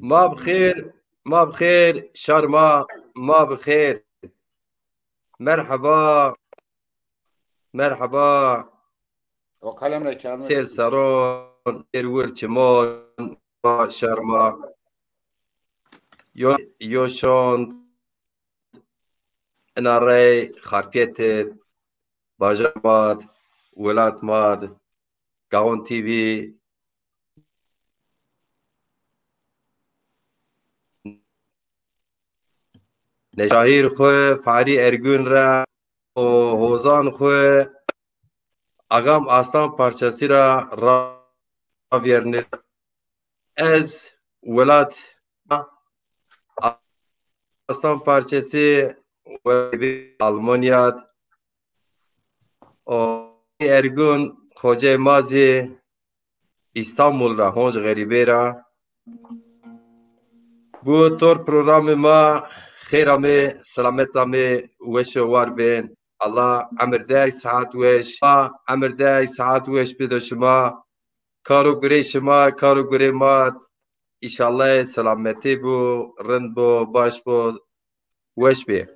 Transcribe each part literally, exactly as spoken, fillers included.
Ma bi xêr, ma bi xêr, şar ma, ma bi xêr. Merheba, merheba. O qelem re kağıdı. Sêr seron, sêr wir çimon, şar ma. Yo, yo şond, ina rey, Xarpêt id, bajar ma d, welat ma d, Gawon T V. Ne şaîr xwu Farî Ergûn ra û hozan xwu Agam Aslan Parçasî ra ravêrnî. Ez welat Aslan Parçasî welatê Almanya d. O Ergûn xoceyê ma zî Îstanbul ra, honc xerîbê ra. Bu tor programê ma xêr amê, selamet amê, weş û war bên. Allah emir derg, saet weş. Allah emir derg, saet weş bido şima. Kar û gurê şima, kar û gurê ma. Înşallah selametî bu, rind bu, baş bu, weş bê.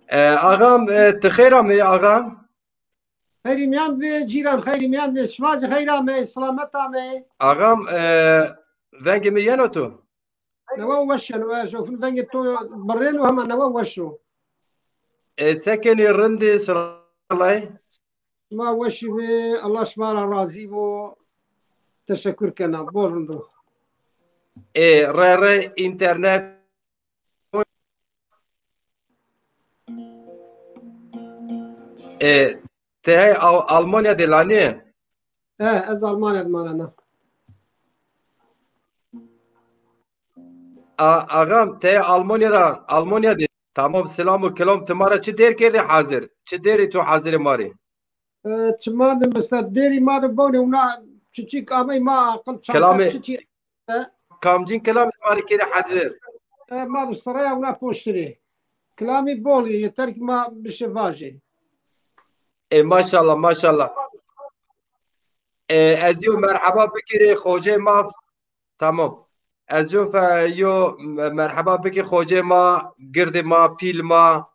E, axam, e, ti xeyr amê, axam? Xeyrî mîyan bê, cîran, xeyrî mîyan bê. Şima zî xeyr amê, selamet amê. Axam, e, vengê mi yeno tu? Newe weş yeno, weş o. Vengê to birrêno, hema newe weş o. E, se kenî, rindî, selamet. Şima weşî bê, Allah şima ra razî bo. Teşekkür kena, bol rind o. Ê, re re înternet. Ê, ti hey Al-, Almanya de la nê? He, ez Almanya de manena. A, axam, ti hey Almanya de, Almanya de. Tamam, selam û kelam. Ti ma ra çi dêr kerdê hazir? Çi dêrî tu hazirê ma rê? E, çi ma de mesela dêrî ma de bonê wina çiçîk amey ma aqil çanta Kelamê, çiçî. E, kamcîn kelamî ma rê kerê hazir? E, ma de siraya wina poştirê. Kelamî bol ê, yeter ki ma bişê vajê. E, maşallah, maşallah. E, ez yo merheba bikirê xoceyê ma. Tamam. Ez yo fe-, yo me-, merheba bikî xocê ma, girdê ma, pîl ma,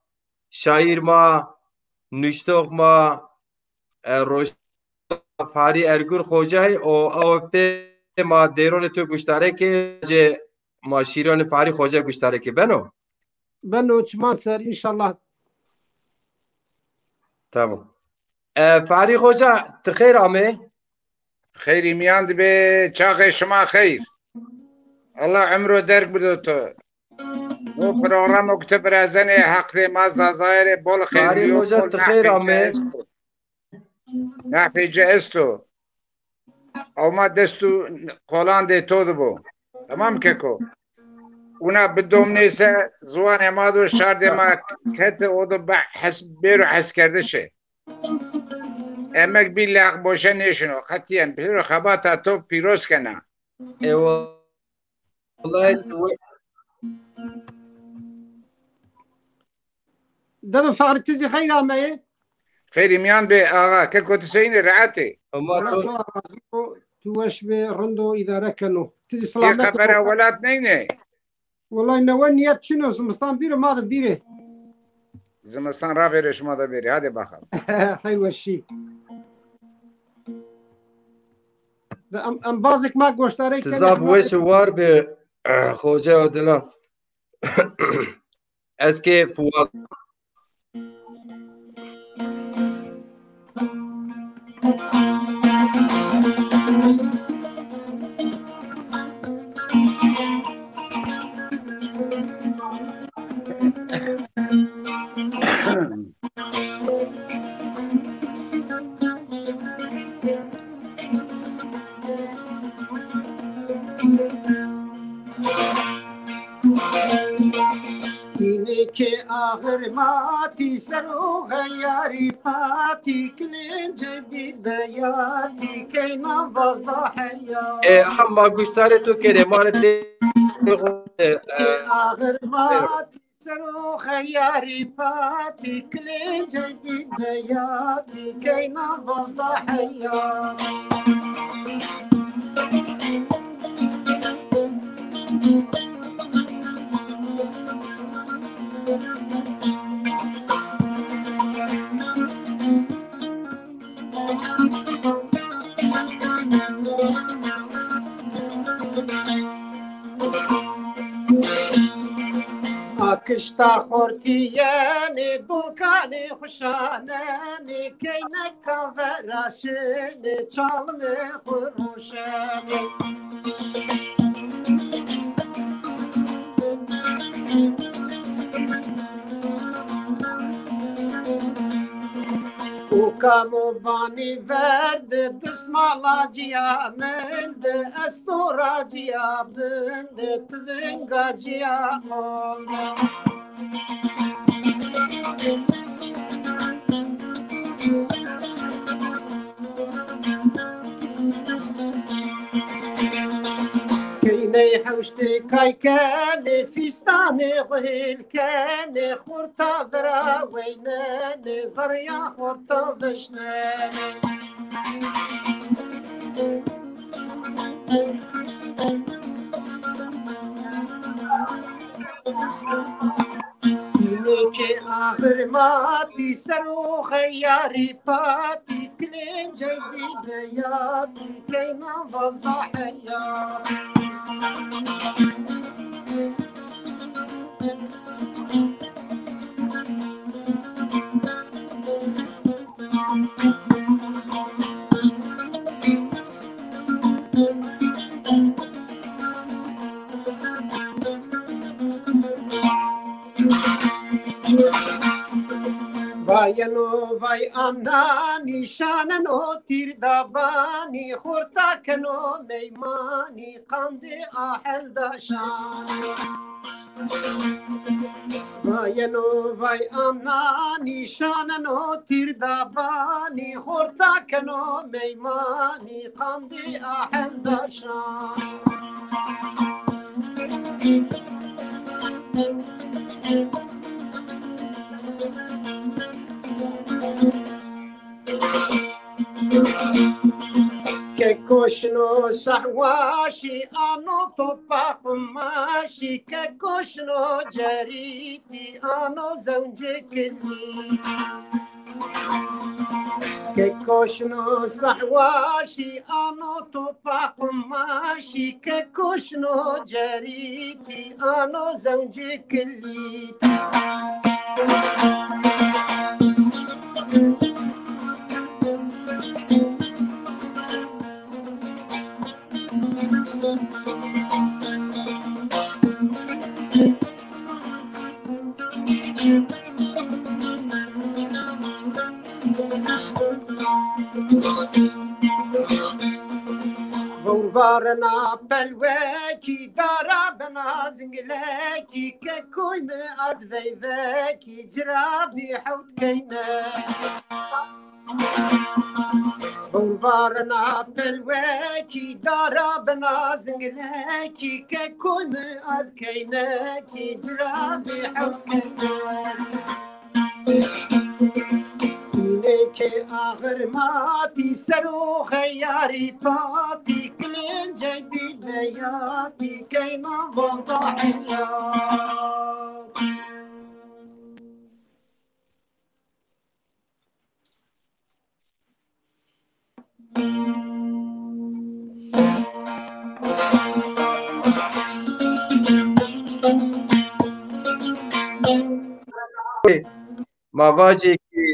şaîr ma, nuştox ma, e, Roşan Farî Ergûn Xocay o, o pê ma dêronê to guştarê kê, cê ma şîronê Farî Xocay guştarê kê. Beno? Beno, çiman ser, înşallah. Tamam. E, Farî Xoca, ti xeyr amê. Xeyrî mîyan de bê, çaxê şima xeyr. Allah emro derg bido to. No programo ke ti virazenê, heqdê ma Zazayê rê bol xeyr. Farî Xoca, ti xeyr amê. Nafê ci esto. Ew ma dest û qolandê to de bo. Tamam keko. Wina bidomnê se ziwanê ma do, şardê ma kete o do be hes-, bêro heskerdişê. Emek bî leq boşe nêşino. Qetîyen pêro xebata to pîroz kena. Eyvallah. Dedo Fexrî, ti zî xeyr ameyê. Xeyrî mîyan bê axa, keko ti seyînê, rehet ê? Ama Allah to to razî bo, tu weş bê, rind o, îdare keno. Ti zî selamet bo. Xebera welat neyne? Wellahî newe nîyet çin o, zimistan bîro, ma de bîrê. Zimistan ravêrê, şima de bêrê. Hadi bakalım. Xeyr weşî. De em, embazêk ma goştarey kenê. Ti zaf weş û war bê, Xoca Odila. Ez kê Fuat. Tînê ke axir matî, ser o xeyarî patî, kilênce bî beyatî, keyna vazda heya. E, ama guştarê tu kerê, ma rê tê, e, e, axir matî, ser o xeyarî patî, kilênce bî beyatî, keyna vazda heya. Akişta xortîyenê, dolkanê xwu şanenê, keyneka veraşenê, çalimê xwu roşenê. O kamo banî ver de, dismala cîya min de, estora cîya bin de, tivinga cîya xo. Keyney hewştê kay kenê, fîstanê xwu hêl kenê, xurta viraweynenê, zerrîya xurta vişnenê. Înê ke axir matî, ser o xeyarî patî, kilêncey bî beyatî, keyna vazda heyatî. Vayeno vay amnanî, şaneno tîr dabanî, xorta keno meymanî, qandê ahel da şanî. Vayeno vay amnanî, şaneno tîr dabanî, xorta keno meymanî, qandê ahel da şanî. Keko şino sehwa şî, ano topa qumaşî, keko şino cerîtî, ano zewncê kilî. Keko şino sehwa şî, ano topa qumaşî, keko şino cerîtî, ano zewncê kilî. Vewr varena pelwekî, dara bena zingilekî, kekoy mi ard veyvekî, cira bî hewt keyne. Vewr varena pelwekî, dara bena zingilekî, kekoy mi ard keynekî, cira bî hewt keyne. Înê ke axir matî, ser o xeyarî patî, kilêncey bî beyatî, keyna vazda heyatî. Ma vacê ki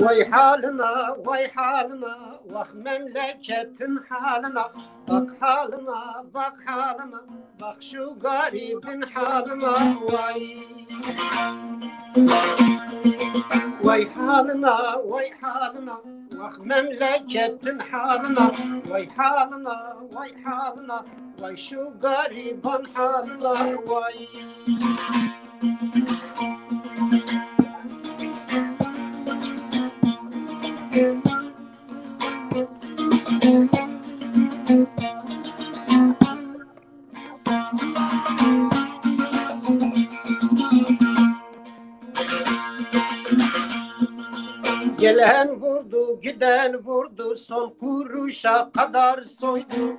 Wey halina, wey halina, wex memleketin halina, bak halina, bak halina, bak şu garibin halina, wey. Wey halina, wey halina, Ax memleketin halına, vay halına, vay halına, vay şu gariban halına, vay. Gelen vurdu, giden vurdu, son kuruşa kadar soydu.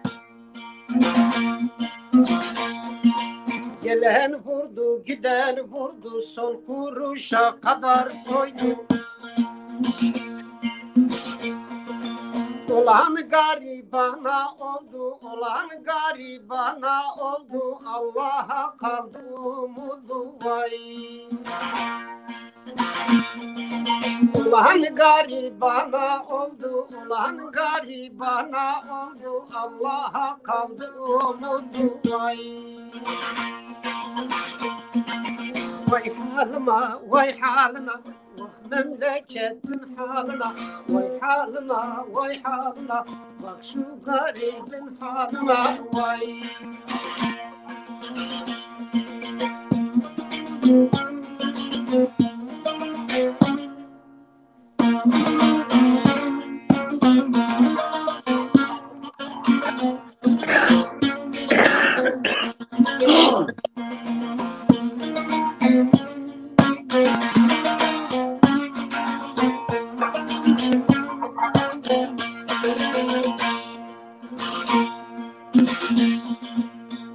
Gelen vurdu, giden vurdu, son kuruşa kadar soydu. Olan garibana oldu, olan garibana oldu, Allah'a kaldı umudu, vay. Olan garibana oldu, olan garibana oldu, Allah'a kaldı umudu, vay. Vay halıma, vay halına, vah memleketin halına, vay halına, vay halına, bak şu garibin halına, vay.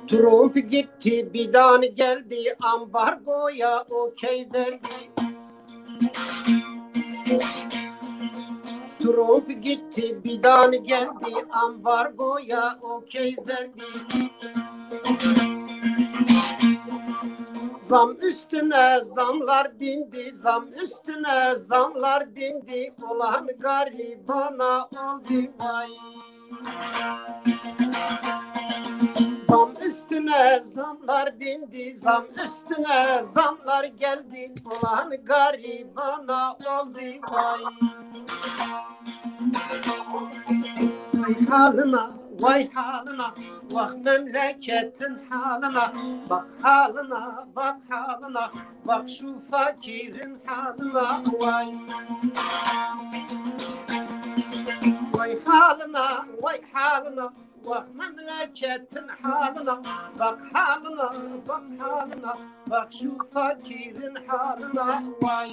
Trump gitti, Biden geldi, ambargoya okey verdi. Trump gitti, Biden geldi, ambargoya okey verdi. Zam üstüne zamlar bindi, zam üstüne zamlar bindi. Olan garibana oldu vay. Zam üstüne zamlar bindi, zam üstüne zamlar geldi. Olan garibana oldu vay. Vay halına, vay halına, vah memleketin halına. Bak halına, bak halına, bak şu fakirin halına, vay. Vay halına, vay halına, vah memleketin halına. Bak halına, bak halına, bak şu fakirin halına, vay.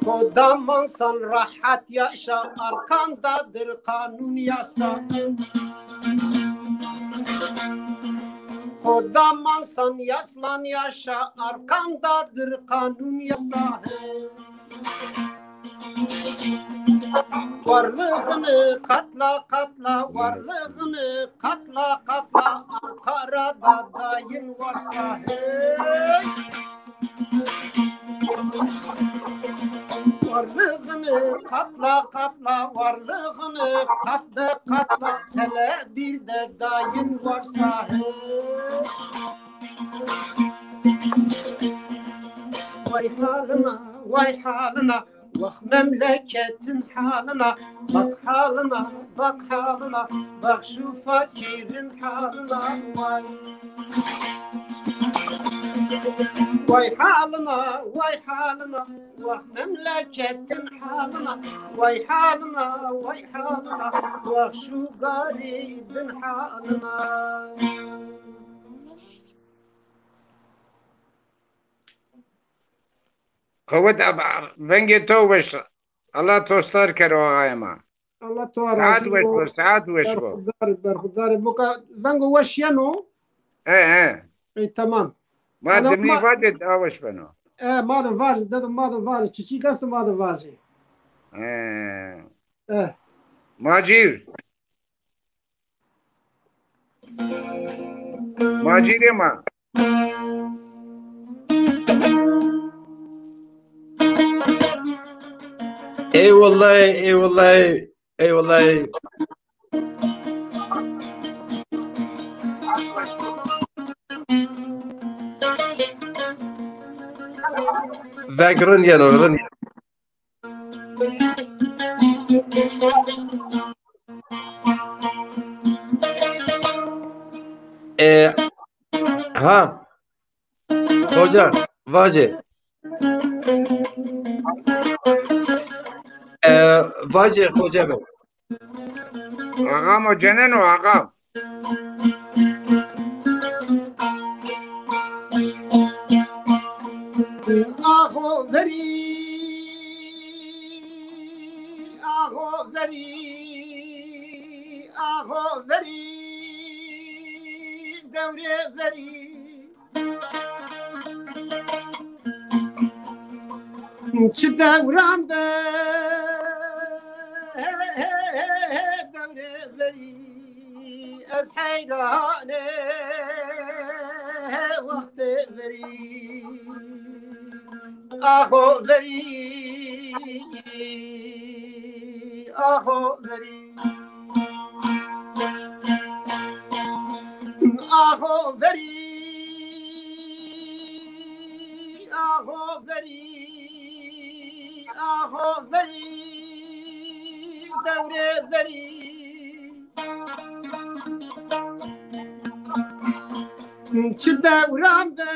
Kodaman san rahat yaşa, arkandadır kanun yasa. Kodaman san yaslan yaşa, arkandadır kanun yasa. Varlığını katla katla, varlığını katla katla, Ankara'da dayın varsa hey. Varlığını katla katla, varlığını kat be katla, hele bir de dayın varsa hey. Vay halına, vay halına, bak memleketin halına, bak halına, bak halına, bak şu fakirin halına, vay. Vay halına, vay halına, bak memleketin halına, vay halına, vay halına, bak şu garibin halına. Qewet ab-, vengê to weş. Allah to star kero axayê ma. Allah to ra razî bo. Saet weş bo, saet weş bo. Berxudar, berxudar. Boka vengo weş yeno. E, e. Ey, tamam. Ma dimî vacê a weş beno. E, ma de vacê, dedo ma de vacê. Çiçîk esto ma de vacê. E. E. Macîr. Macîrê ma. Eyvallah, eyvallah, eyvallah. Vek rind yeno, rind. E, ha. Xoca, vace. E, vace, xoca be. Ağam o ceneno ağam. Axo verî, axo verî, axo verî, dewrê verî. Çi dewran be dewrê verî, ez heyranê wextê verî. Axo verî, axo verî. Axo verî, axo verî, axo verî, dewrê verî. Çi dewran be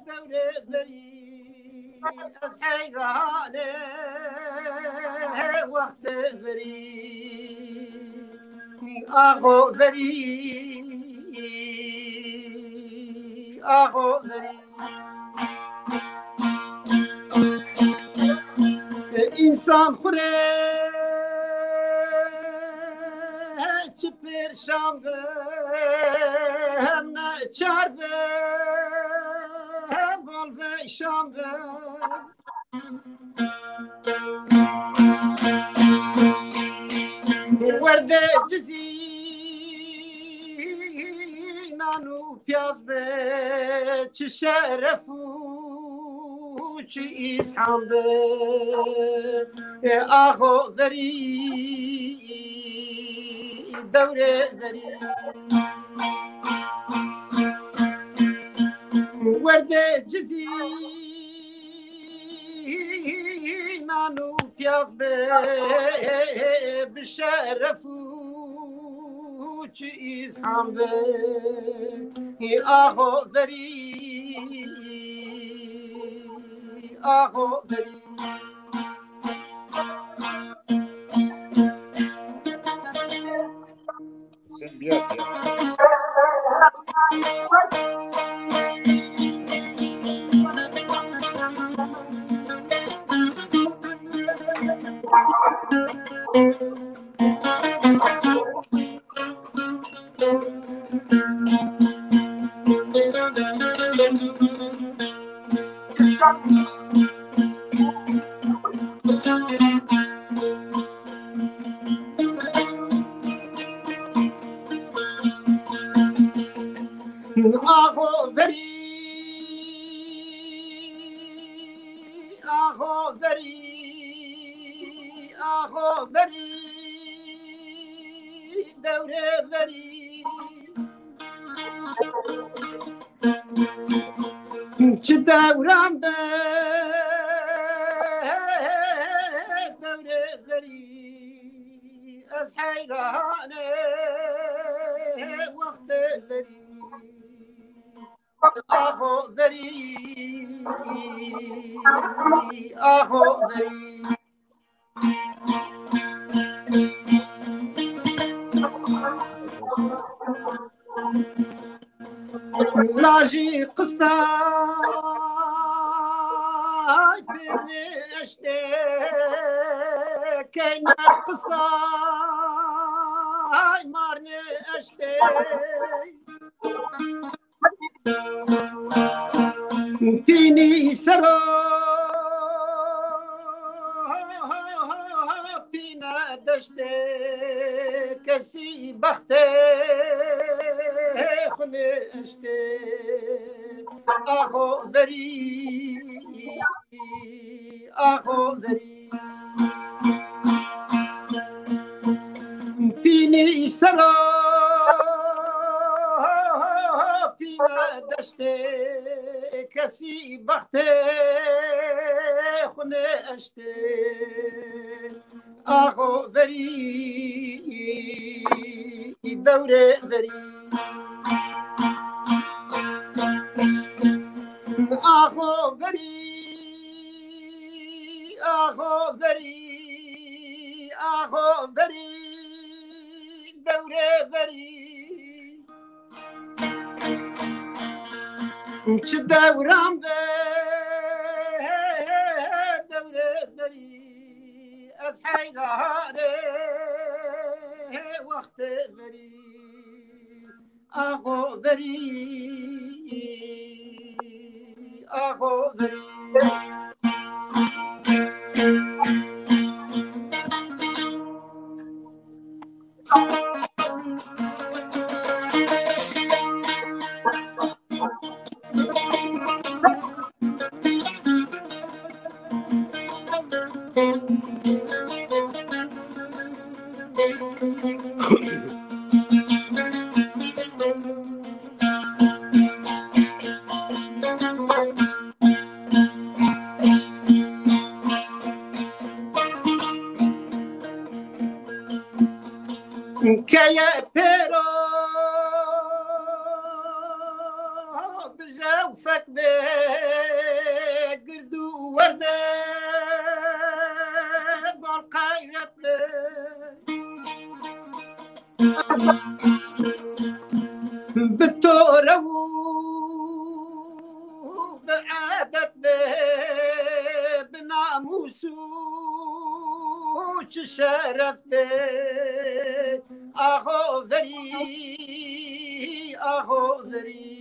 dewrê verî, ez heyranê wextê verî. Axo verî, axo verî. Însan xwu rê çi pêrşan be, hem neçar be, hem bal veyşan be. Werdê cizî nan û piyaz be, çi şeref û çi îzhan be. E, axo verî, dewrê verî. Werdê cizî nan û piyaz be, bi şeref û çi îzhan be. Axo verî, axo verî. Sen bir yap ya. Axo verî, axo verî, axo verî, dewrê verî. Çi dewran be dewrê verî, ez heyranê wextê verî. Axo verî, axo verî. Lajî qisay pêrnê eştê, keyne qisay marnê eştê. Pînî sero pîne deştê, kesî bextê xwu nêeştê. Axo verî, axo verî. Pînî sera pîne deştê, kesî bextê xwu nêeştê. Axo verî, dewrê verî. Axo verî, axo verî, axo verî, dewrê verî. Çi dewran be dewrê verî, ez heyranê wextê verî. Axo verî, axo verî. Keye pêro bi zewfek be, gird û werde bol qeyret be. Bi tore û bi edet be, bi namûs û çi şeref be. Axo verî, axo verî,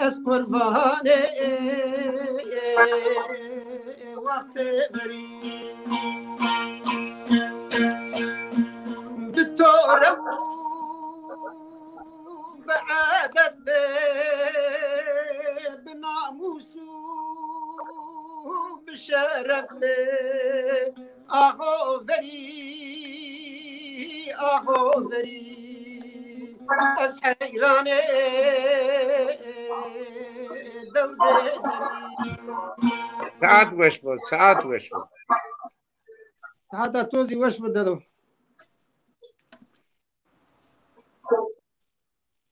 ez qurbanê wextê verî. Bi tore û bi edet be, bi namûs û bi şeref be. Axo verî, axo verî, ez heyranê dewrê verî. Saet weş bo, saet weş bo. Saeta to zî weş bo dedo.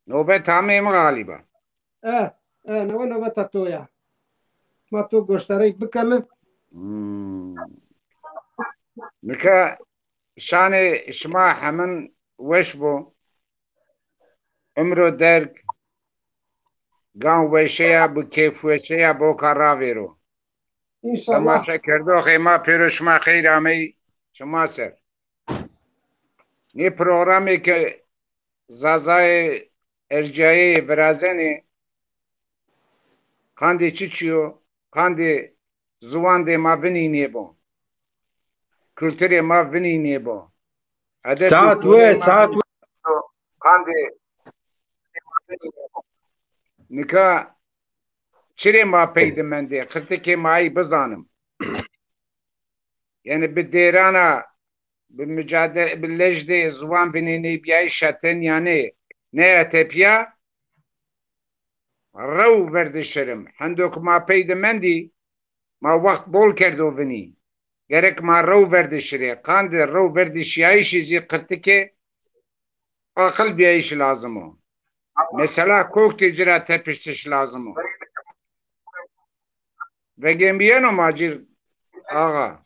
Nobet amê mi galiba. E, e, newe nobeta to ya. Ma to goştarey bikeme. Hmm. Nika şanê şima hemin weş bo. Umro derg, gan weşeya, bi kêfweşeya boka ravêro. Înşallah. Temaşekerdoxê ma pêro şima xeyr amey şima ser. Nê programê ke Zazayê ercayeyê virazenê, qandê çiçî yo? Qandê ziwandê ma vinî nêbo. Kulturê ma vinî nêbo. Edeb û... Saet we, saet we. Qandê nika çirê ma pey de mendê, qirtikê ma ey bizanim. Yanî bi dêrana, bi micade-, bi lejdê ziwan vinê nêbîyayîşa tenîyanê neye tepîya, rew ver de şirim. Hendo ke ma pey de mendî, ma wext bol kerdo vinî. Gerek ma rew ver de şirê. Qandê rew ver de şîyayîşî zî qirtikê aqil bîyayîş lazim o. Mesela koktê ci ra tepiştiş lazim o. Vengê mi yeno Macîr axa?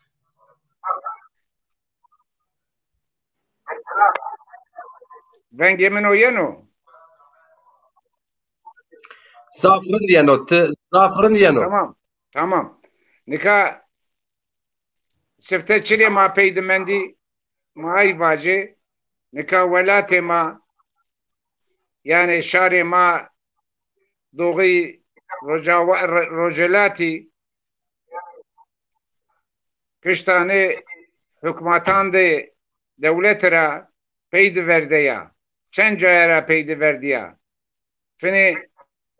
Vengê min o yeno? Zaf rind yeno, ti zaf rind yeno. Tamam, tamam. Nika sifte çirê ma pey de mendî, ma ay vacê, nika welatê ma, yanî şarê ma, Doğî, Rocawa-, Ro-, Rojelatî, kiştanê hukmatan de dewlete ra pey di verdeya. Çend caye ra pey di verdîya. Finê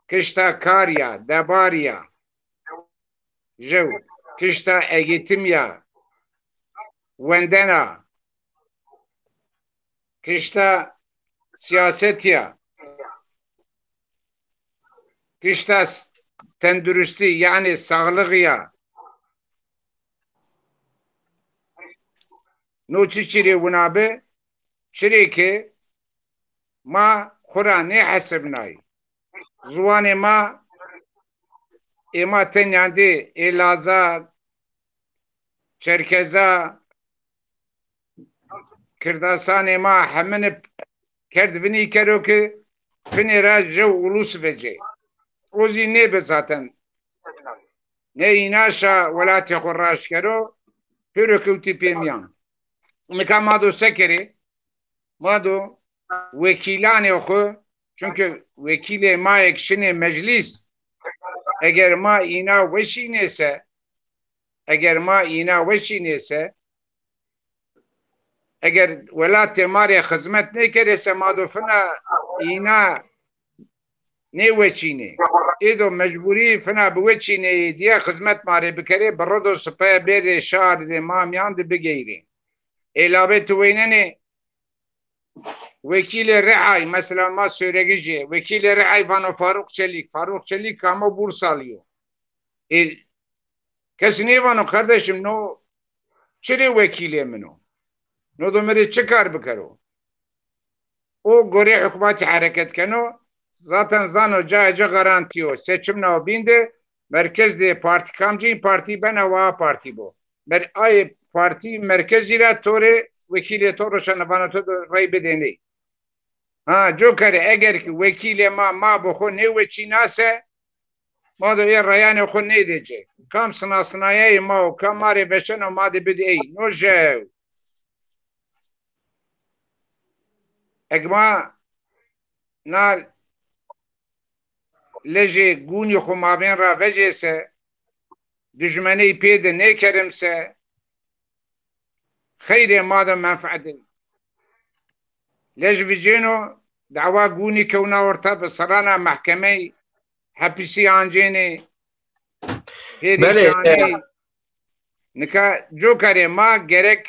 kişta karî ya, debarî ya. Jew, kişta eğitimî ya, wendena, kişta siyasetî ya, kişta s-, tenduristî, yanî saxlixî ya. No çi çirê wina bi? Çirê ke ma xwu ra nêhesibnayî. Ziwanê ma, ê ma tenyandê, ê Laza, Çerkeza, Kirdasanê ma hemini kerd vinî kero ke finê ra jew ulus vecê. O zî nêbi zaten. Ne îna şa welatê xwu raşt kero, pêro kewtî pê mîyan. Nika ma do se kerê? Ma do wekîlanê xwu, çunke wekîlê ma yê ke şinê meclîs, eger ma îna weşînê se, eger ma îna weşînê se, eger welatê ma rê xizmet nêkerê se, ma do fina îna nêweçînê. Ê do mecbûrî fina biweçînê, yê dîye xizmet ma rê bikerê, bi rido sipe bêrê şarê ma mîyan de bigeyrê. Ê labê tu weynenê wekîlê Rihayî, mesela ma Sêwregijî yê, wekîlê Rihayî vano Faruk Çelîk. Faruk Çelîk kam o, Bursalî yo. Ê, kes nêvano kardeşim, no çirê wekîlê min o? No do mi rê çi kar bikero? O gorê hukmatî hereket keno. Zaten zano cayê ci garantî yo. Seçimna o bîn de merkez de partî kamcîn partî bena, wa partî bo. Mer-, ayê partî merkezî ra to rê wekîlê to roşena, vana to do rey bidê ney. Ha, cokerê, eger ki wekîlê ma, ma bi xwu nêweçîna se, ma do ê reyanê xwu nêdê ci. Kam sinasnayeyê ma û kam ma rê veşeno, ma de bidê ey. No jew. Eg ma na lejê gûnî xwu mabên ra vecê se, dijmeney pê de nêkerim se, xeyrê ma de menfeetê. Lej vicêno, dawa gûnî kewna orta, bi serrana mehkemey, hepisî ancênê, Belê, pêrîşanî. e, Nika cokerê ma gerek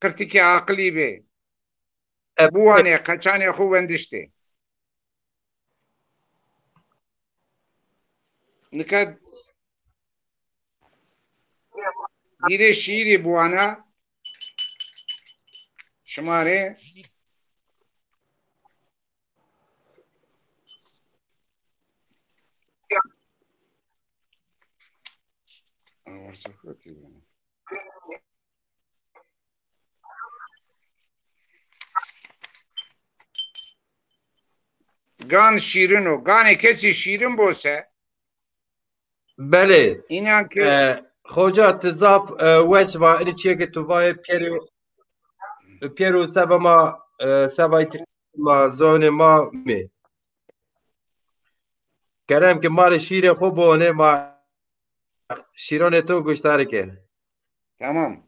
qirtikê aqilî bê. E, Biwanê, qeçanê xwu wendiştê. Nika dîrê şîîrî biwana şima rê. Gan şîrin o. Ganê kesî şîrin bo se. Belê. Înan ke E, xoca, ti zaf, e, weş va. Inî çîyê ke tu vayê, pêro, pêro seva ma, e, sevay ti ma, zonê ma mê. Kerem ke ma rê şîrê xo biwanê, ma şîronê to guştarî ke. Tamam.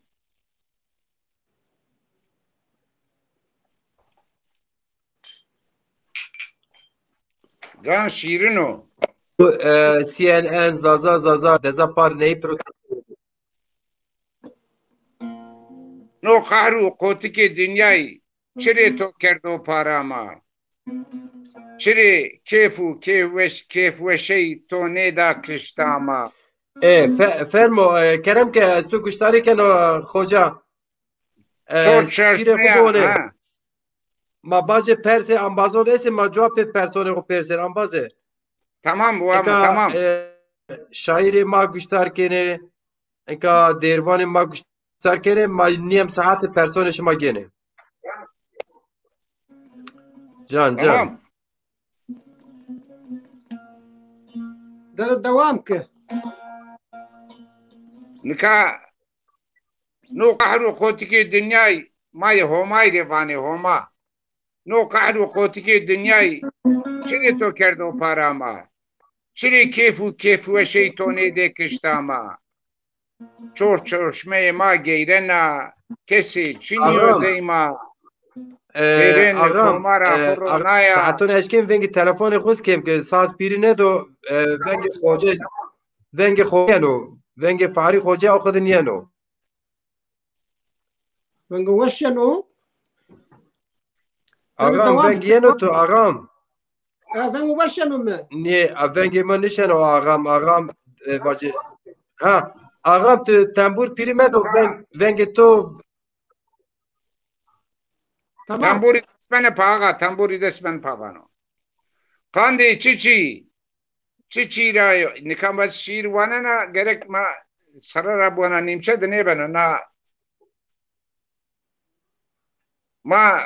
Gan şîrin o. E, C N N, Zaza, Zaza, deza par ney pro- No qehr û qotikê dinyayî çirê to kerdo para ma? Çirê kêf û kêfweş-, kêfweşey to nêda kişta ma? E, fe-, fermo, e, kerem ke ez tu guştarî keno, xoca. E, Çok şîrê xo şaşmaya, bone. Ha. Ma bacê persê ambazon estê, ma cewabê personê xo persên, ambazê. Tamam, wa Eka, tamam. E, şaîrê ma guştar kenê, eka dêrvanê ma guştar kenê, ma nîyem saetê personê şima gênê. Can, can. Tamam. De-, dewam ke. Nika no qehr û qotikê dinyayî, ma yê Homayî rê vanê, Homa. No qehr û qotikê dinyayî çirê to kerdo para ma? Çirê kêf û kêfweşey to nêdê kişta ma? Çor çorşmeyê ma geyrena, kesê çinî yo zey ma. Pêrên, ağam, komara, e, xo ro ağam, naya. Saetun eşkên vengê telefonê xo kêm ke saz pîrî nedo, e, vengê Xoce, vengê Xoce yeno, vengê Fahri Xoce o xo de niyeno. Vengo weş yeno. Ağam, veng yeno tu, ağam. E, vengo weş yeno mi? Nê, e, vengê mi nişeno ağam, ağam, e, bacı. Ha, ağam tu tembur pîrî medo, veng, vengê to. Tamam. Tembûrî dest bene pa axa, tembûrî dest ben pa vano. Qandê çiçî, çiçî ra yo. Nika ma şîîr wanena, gerek ma sere ra biwana, nîmçe de nêbeno. Na ma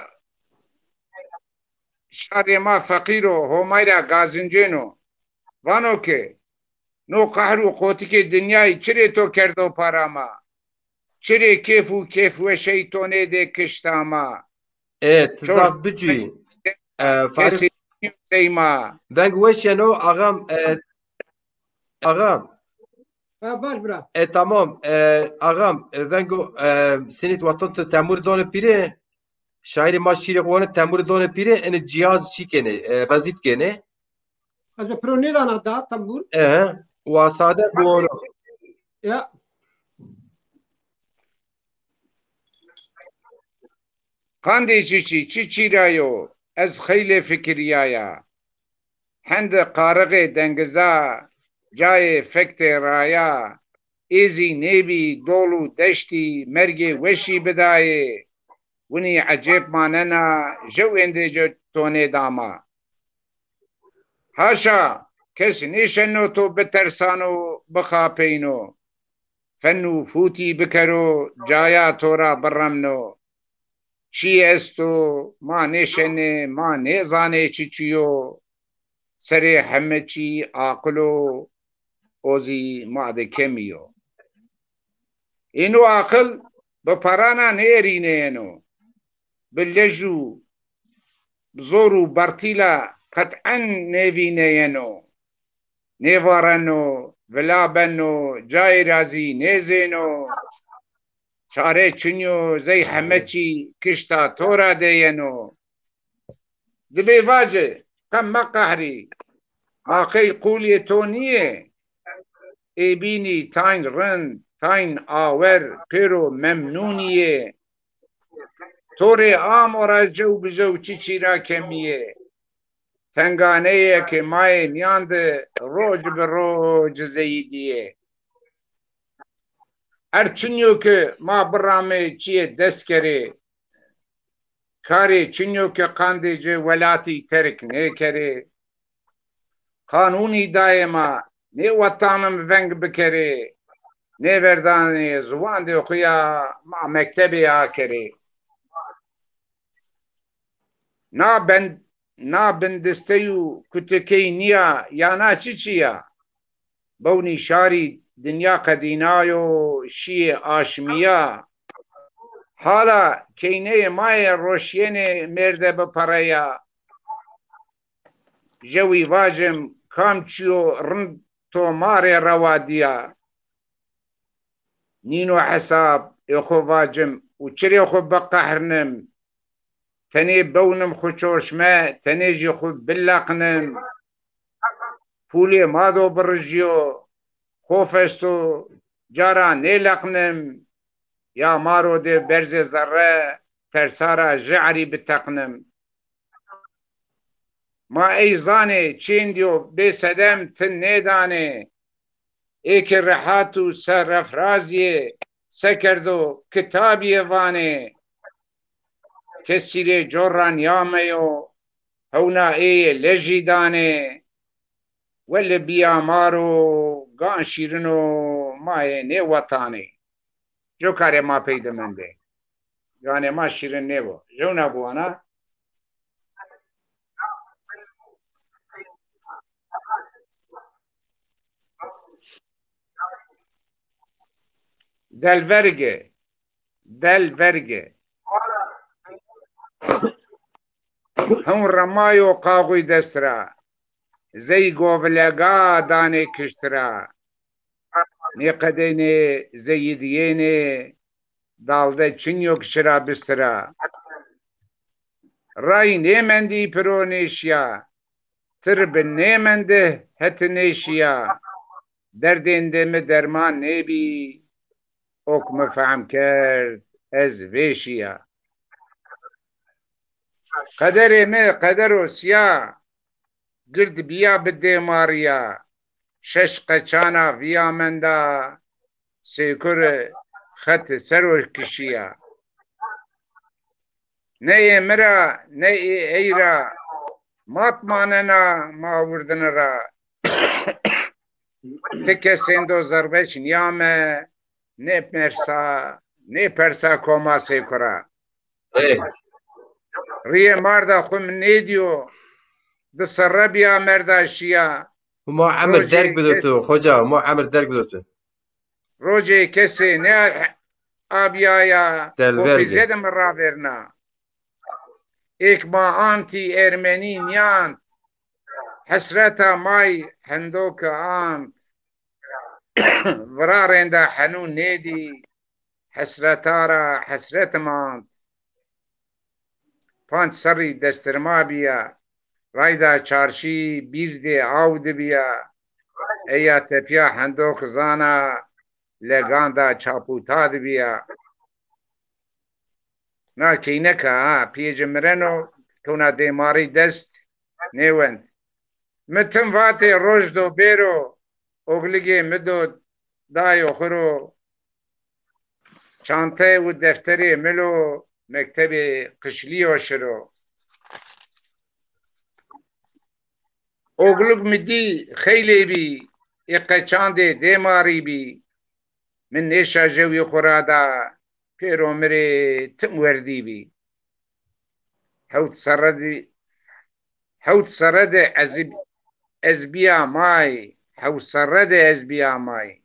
şarê ma feqîr o, Homay ra gazincêno. Vano ke, no qahr û qotikê dinyayî çirê to kerdo para ma? Çirê kêf û kêfweşey to nêdê kişta ma? E, ti zaf bicûyî. E, Farid, kesê sey ma. Veng weş yeno, ağam, e, ağam. Ha, vaj bira. E, tamam, e, ağam, e, vengo, e, sinît watan tu temur done pîrê, şairê ma şîrê xo wane temur done pîrê, ene cihaz çi kenê, e, rezît kenê. Ez o piro nêdana da tembur. E, wa sade buono. Ya. Qandê çiçî, çiçî ra yo, ez xeylê fikirîyaya. Hendi qarixê dengiza, cayê fektê raya, ê zî nêbî dol û deştî mergê weşî bidayê. Winî ecêb manena, jew êndê ci to nêda ma. Haşa, kes nêşeno to bitersano, bixapeyno. Feno fûtî bikero, caya to ra biremno. Çî esto, ma nêşenê, ma nêzanê çiçî yo. Serê heme çî aqil o, o zî ma de kemî yo. Êno aqil bi parana nêerîneyeno. Bi lej û zor û bertîla qet'en nêvîneyeno. Nêvareno, vila beno, cayê ra zî nêzêno. Çare çinyo, zey heme çî kişta to ra de yeno. Dibê vace, qe meqehrî, ma qey qulê to nîyê? Ê bînî tayn rind, tayn awer, pêro memnûnî yê. To rê amo ra jew bi jew çiçî ra kemî yê. Tenganeyê ke ma yê mîyan de roc bi roc zeyîdî yê. Erd çinyo ke ma biramê çîyê dest kerê. Karê çinyo ke qandê ci welatî terk nêkerê. Qanûnî dayê ma, nêwetanim veng bikerê, nêverdanê ziwandê xo ya ma mektebê akerê. Na ben-, na bindistey û kutikey nîya, ya na çiçî ya? Bewnî şarî dinya qedînayo, şîyê aşmîya. Hala keyneyê ma yê roşîyenê mêrde bi pereya. Jewî vacim, kam çîyo rind to ma rê rewa dîya? Nîno hesab, ê xo vacim û çirê xo biqehrinim. Tenê bewnim xo çorşme, tenê jî xo bileqnim. Pûlê ma do birijîyo, xof esto, cara nêleqnim. Ya ma ro de berzê zerre, tersa ra je'rî biteqnim. Ma ey zanê, çêndîyo bê sedem ti nêdanê. Ê ke rehat û serefraz yê, se kerdo kitabîye vanê. Kesî rê corra nîyameyo, hewna ê yê lejî danê. Wele bîya ma ro, gan şîrin o, ma yê nêwetanê. Cokarê ma pey de mendê. Ganê ma şîrin nêbo. Jewna biwana. Delverge. Delverge. Hewn remayo qaxuy dest ra. Zey govilega danê kişt ra. Nêqedênê, zeyîdîyênê, dalde çinyo ki şira bistira. Ray nêmendî piro nêşîya, tir bi nêmendi heti nêşîya. Derdêndê mi derman nêbî, ok mi fehm kerd ez vêşîya. Qederê mi qedero sîya, gird bîya bi dêmarîya. Şeş qeçana vîya menda, sêkur xeti ser o kişîya. Ne ê mi ra, ne ê ey ra, mat manena ma wirdine ra. Ti kesêndo zerbeş nîyame, nê persa, nê persa koma sêkura. Ê. Rîyê marda xwu mi nêdîyo, bi serre bîya merda şîya. Huma emir derg bido tu, xoca, huma emir derg bido tu. Rojê kesê nêabîyaya, xofîze de mi ravêrna. Êk ma antî ermenî nîyant, hesreta may hendo ke ant. Virarênda henû nêdî, hesreta ra hesret mand. Panc serrî destirma bîya, rayda çarşî bîrdê aw dibîya. Eya tepîya hendo ke zana, leganda çapûta dibîya. Na keyneka ha, piyê ci mireno, kewna dêmarî dest nêwend. Mi tim vatê roj do bêro, ogligê mi do dayo xwu ro, çante û defterê mi lo, mektebê qişlîyo şiro. Oglig mi dî xeylê bî, ê qeçandê dêmarî bî. Mi nêşa jewî xwu ra da, pêro mi rê tim werdî bî. Hewt serre di, hewt serre de ez, ez bîya may, hewt serre de ez bîya may.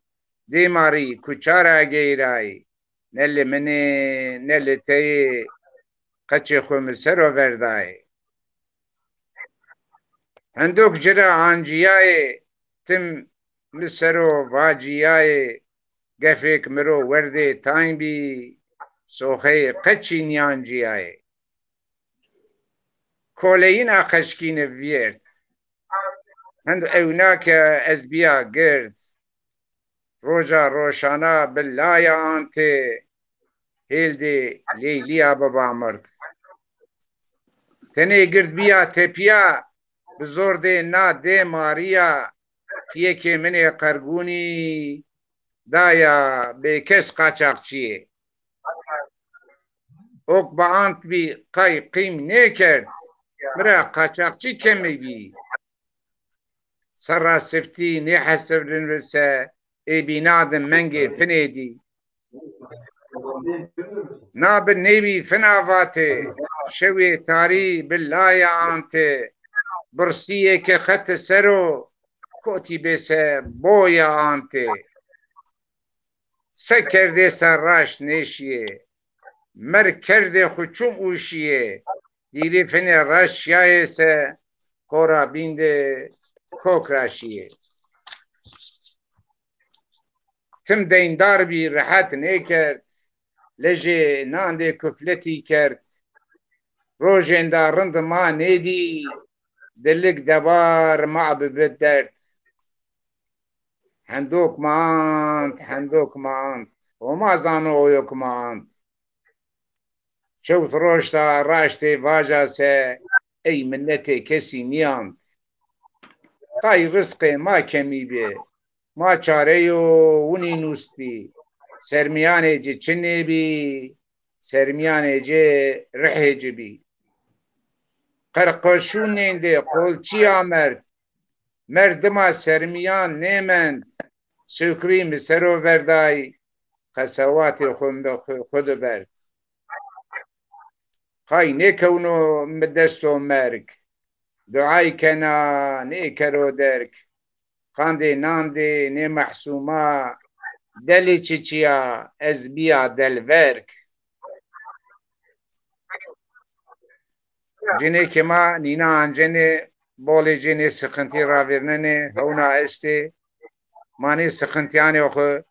Dêmarî kuça ra geyray, ne li min ê, ne li te yê, qeçê xwu mi ser o verday. Hindok ci ra ancîyayê, tim mi ser o vacîyayê, gefêk mi ro werdê tayn bî, soxeyê qeçî nîyancîyayê. Koleyîna qeçkîne vîyert. Hind ewna ke ez bîya gird. Roja roşana bi laya antê, hêldê Leylîya biba mird. Tenê gird bîya tepîya, bi zordê na dêmarîya, pîyekê min ê qergûnî daya bêkes qaçaxçîyê. Ok bi ant bî, qay qîm nêkerd, mi ra qaçaxçî kemî bî. Serra siftî nêhesibnivise, ê bîna de mengê pinê dî. Na bi nêbî fina vatê, şewê tarî bi laya antê. Birsîyê ke xete ser o, kotî bê se boya antê. Se kerdê se raşt nêşîyê. Merg kerdê xwu çum û şîyê. Dîrê finê raşt şîyayê se, xora bîn de kok ra şîyê. Tim deyndar bî, rehet nêkerd. Lejê nandê kufletî kerd. Rojênda rind ma nêdî, dilik debar ma bibi derd. Hendok ma ant, hendok ma ant. Homa zano oyo ke ma ant. Çewt roşta raştê vaja se, ey minetê kesî nîyant. Tay rizqê ma kemî bê. Ma çareyo winî nûst bî. Sermîyanê ci çi nêbî, sermîyanê ci rihê ci bî. Qerqeşûnên de qolçî amerd. Merd dima sermîyan nêmend. Sêkurî mi ser o verday, qesewatê xwu mi xwu, xwu de berd. Qay nêkewno mi desto merg. Duay kena, nêkero derg. Qandê nandê nê mehsûma, delê çiçîya, ez bîya delverg. Cinêkê ma nîna ancenê, bolê cê nê siqintî ravêrnenê, hewna estê. Ma nê siqintîyanê xwu,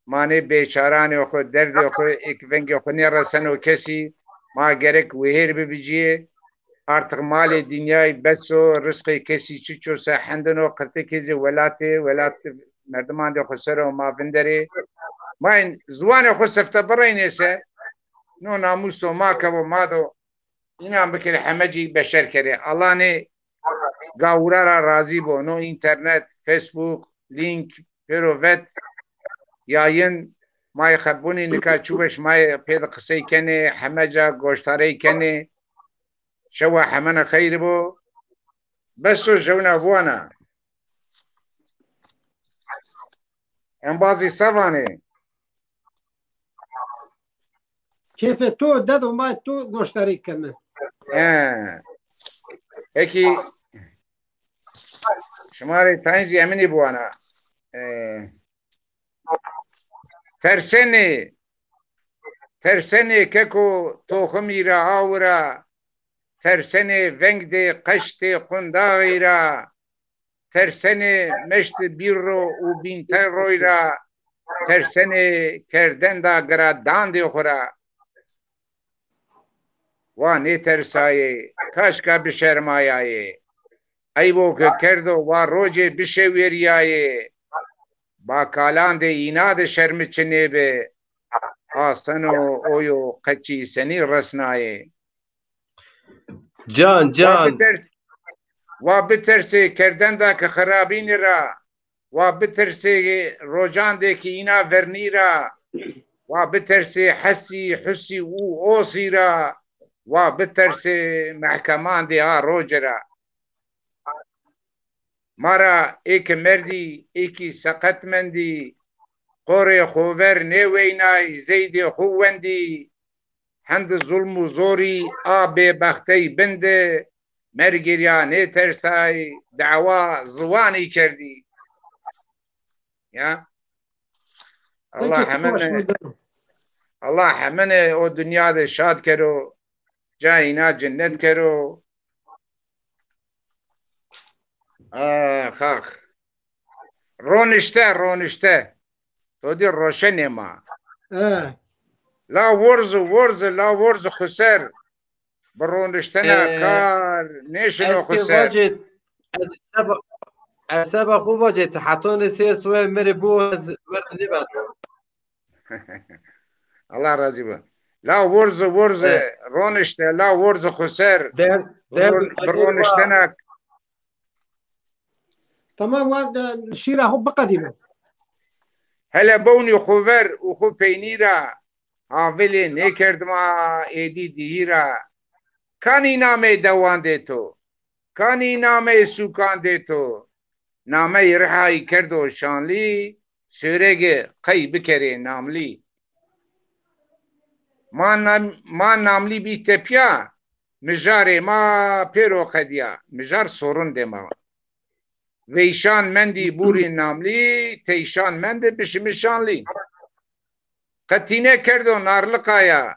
ma nê bêçaranê xwu, derdê xwu, ê ke vengê xwu nêreseno kesî, ma gerek wihêr bibicîyê. Artık malê dinyay bes o, rizqê kesî çiç o se hendin o, qirtikê zî welatê, welat merdimandê xo ser o ma vinderê. Ma ên ziwanê xo sefte bireynê se, no namûs do ma kevo ma do, înan bikerê heme cî beşer kerê. Allah nê gawura ra razî bo. No înternet, Facebook, link, pêro vet, yayın, ma yê xebunî nika çi weş ma yê pê de qisey kenê, heme ca goştarey kenê. Şewa hemene xeyr bo. Bes o, jewna buwana. Embazî se vanê? Kêfê to, dedo ma to goştarî keme. He. Peki, şima rê tayîn zî eminî biwana. E, tersenê, tersenê keko toximî ra, awi ra, tersenê vengdê qeştê qundaxî ra, tersenê meştê bîrro û bînteroy ra, tersenê kerdenda giradandê xo ra. Wa nêtersayê, kaşka bişermayayê. Eybo ke kerdo wa rocê bişewêrîyayê. Bakalandê îna de şermi çi nêbi. Aseno oyo qeçî senî resnayê. Can, can. Wa bitersê kerdenda ke xirabînî ra, wa bitersê rocandê ke îna vernî ra, wa bitersê hesî, husî û osî ra, wa bitersê mehkemandê a roci ra. Ma ra ê ke merdî, ê kî seqet mendî, qorê xo ver nêweynay, zeydê xo wendî, hendi zulm û zorî a bêbextey bin de mergî ra nêtersay, dawa ziwanî kerdî. Ya. Allah hemine, Allah hemine o dinya de şad kero, cayê îna cennet kero. Ax, ax. Ronişte, ronişte. To dî roşenê ma. La worzi, worzi, la worzi xuser. Bi roniştena kar nêşino xuser. Ez seba, ez seba xo vacê, ti hetanê sêr soyê mi rê bo, ez werd nêbeno. Allah razî bo. La worzi, worzi, ronişte, la worzi xuser. Bi roniştena. Tamam, wa şîra xo biqedîno. Hele bewnî xo ver û xo peynî ra, havilê nêkerdima êdî dîhî ra. Kanî nameyê dewandê to, kanî nameyê sûkandê to, nameyê rihayî kerdo şanlî, sêrege qey bikerê namlî. Ma, nam, ma namlî bî tepîya, mijarê ma pêro qedîya, mijar sorundê ma. Veyşan mendî bûrî namlî, teyşan mende bişimî şanlî. Qetîne kerdo narliqaya,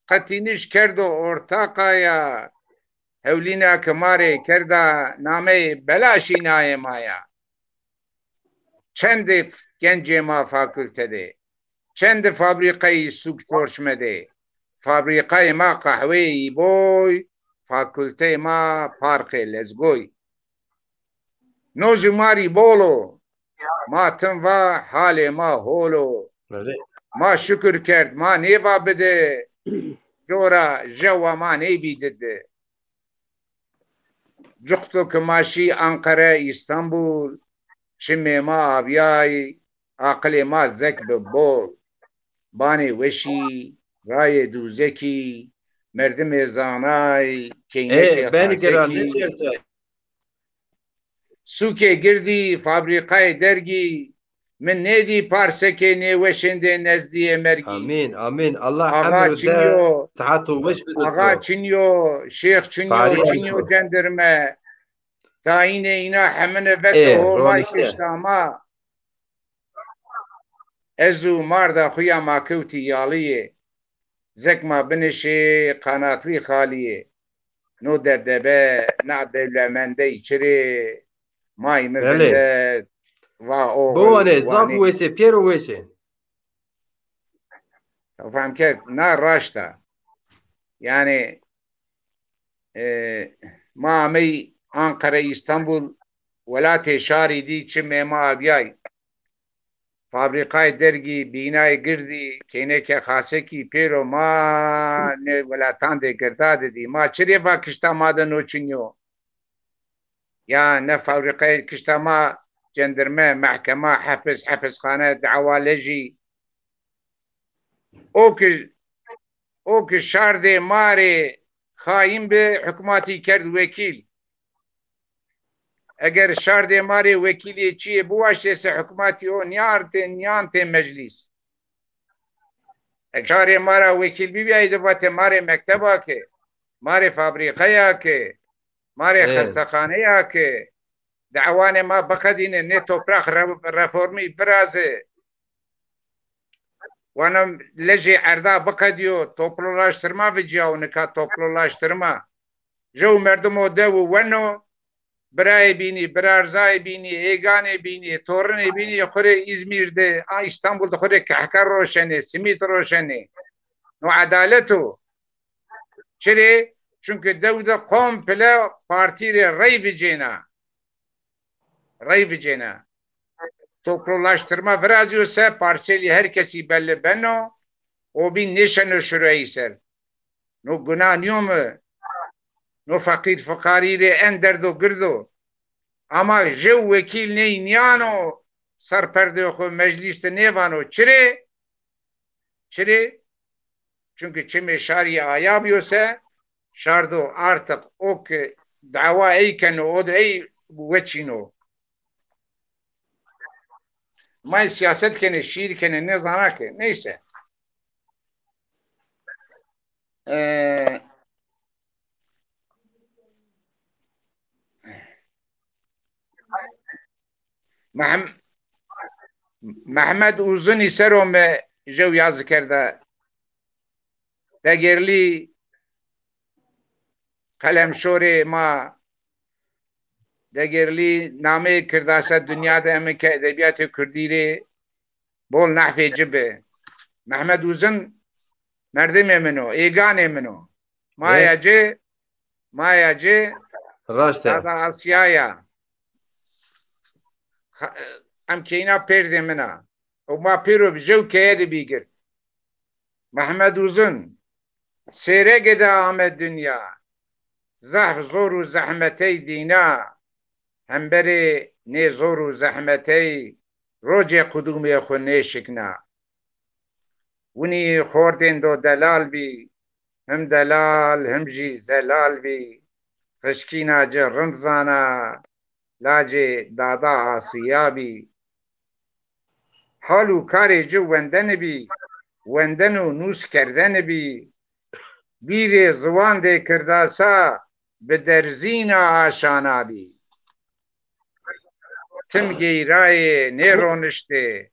qetîniş kerdo ortaqaya. Hewlîna ke ma rê kerda nameyê belaşî nayê ma ya. Çendê gencê ma fakulte de, çendê fabrîqeyî sûk çorşme de, fabrîqayê ma qehweyî boy, fakulteyê ma parqê lezgoy. No zî ma rî bol o. Ma tim va halê ma hol o. Ma şukir kerd, ma nêva bide. Cora jewa ma nêbî dide. Cuxto ke ma şî Anqere, Îstanbul, çimê ma abîyay, aqilê ma zek bi bol. Banê weşî, rayê dûzekî, merdimê zanay, keynekê xasekî. Sûkê girdî, fabrîqayê dergî, mi nêdî parsekê nêweşêndê nezdîyê mergî. Amîn, amîn. Allah emir de sihet û weş bido to. Axa çinî yo, şêx çinî yo, çinî yo cendirme. Tayînê îna hemine veto Homay kişta ma. Ez û marda xo ya ma kewtî yalîyê. Zek ma binişê qanatlî xalîyê. No debdebe, na dewlemendey çirê, may mi vindet, va oxil, biwanê, zaf weş ê, pêro weş ê. Fehm kerd, na raşt a. Yanî E, ma amey Anqere, Îstanbul, welatê şarî dî, çimê ma abiyay. Fabrîqayê dergî, bînayê girdî, keyneke xasekî pêro ma nê welatandê girda de dî. Ma çirê va kişta ma de no çinyo? Ya ne fabrîqayê kişta ma cendirme, mehkema, hepis, hepisxane, dawa lejî. O ki, o ki şardê ma rê xayîn bi, hukmatî kerd wekîl. Eger şardê ma rê wekîlê çiyê biwaştê se, hukmatî o nîyartê, nîyantê meclîs. Ek şarê ma ra wekîl bibîyayî de vatê ma rê mekteba ke, ma rê fabrîqeya ke, ma rê Ê. xestexaneya ke, dawanê ma biqedîne, nê topraq re-, reformî viraze. Wana lejê erda biqedîyo, toplulaştırma viciya û nika toplulaştırma. Jew merdim o dew û weno, birayê bînî, birarzayê bînî, êganê bînî, torinê bînî xwu rê Îzmîr de, a Îstanbul de xwu rê kehke roşenê, simît roşenê. No edalet o. Çirê? Çunke dew de komple partî rê rey vicêna. Rey vicêna. Toplulaştırma virazîyo se parselî her kesî belli beno, o bîn nêşeno şureyî ser. No guna nîyo mi? No feqîr fiqarî rê en derdo girdo. Ama jew wekîl ney nîyano ser perdê xwu meclîs de nêvano. Çirê? Çirê? Çunke çimê şarî aya bîyo se, şardo artık o ki dawa ey keno, o de ey weçîno. May siyaset kenê, şiir kenê, nêzana ke. Neyse. Ee, Mehm-, Mehmet Uzunî ser o mi jew yazî kerda. Degerlî, qelemşorê ma, Degerlî nameyê kirdase dinya de, emin ke edebîyatê kurdî rê bol nehfê ci bi. Mehmet Uzun merdimê min o, êganê min o. Maya ci, maya ci Raşt e. Dada Asya ya. Xa-, em keyna pêrdê min a. Û ma pêro bi jew keye de bî girt. Mehmet Uzun, sêrege de ame dinya. Zehf zor û zehmetey dîna. Hemberê nê zor û zehmetey rocê qudûmê xwu nêşikna. Winî xordêndo delal bî, him delal, him jî zelal bî. Xişkîna ci rind zana, lacê dada Asîya bî. Hal û karê ci wendene bî, wenden û nûs kerdene bî. Bîrê ziwandê kirdasa bi derzîna aşana bî. Tim geyrayê nêroniştê,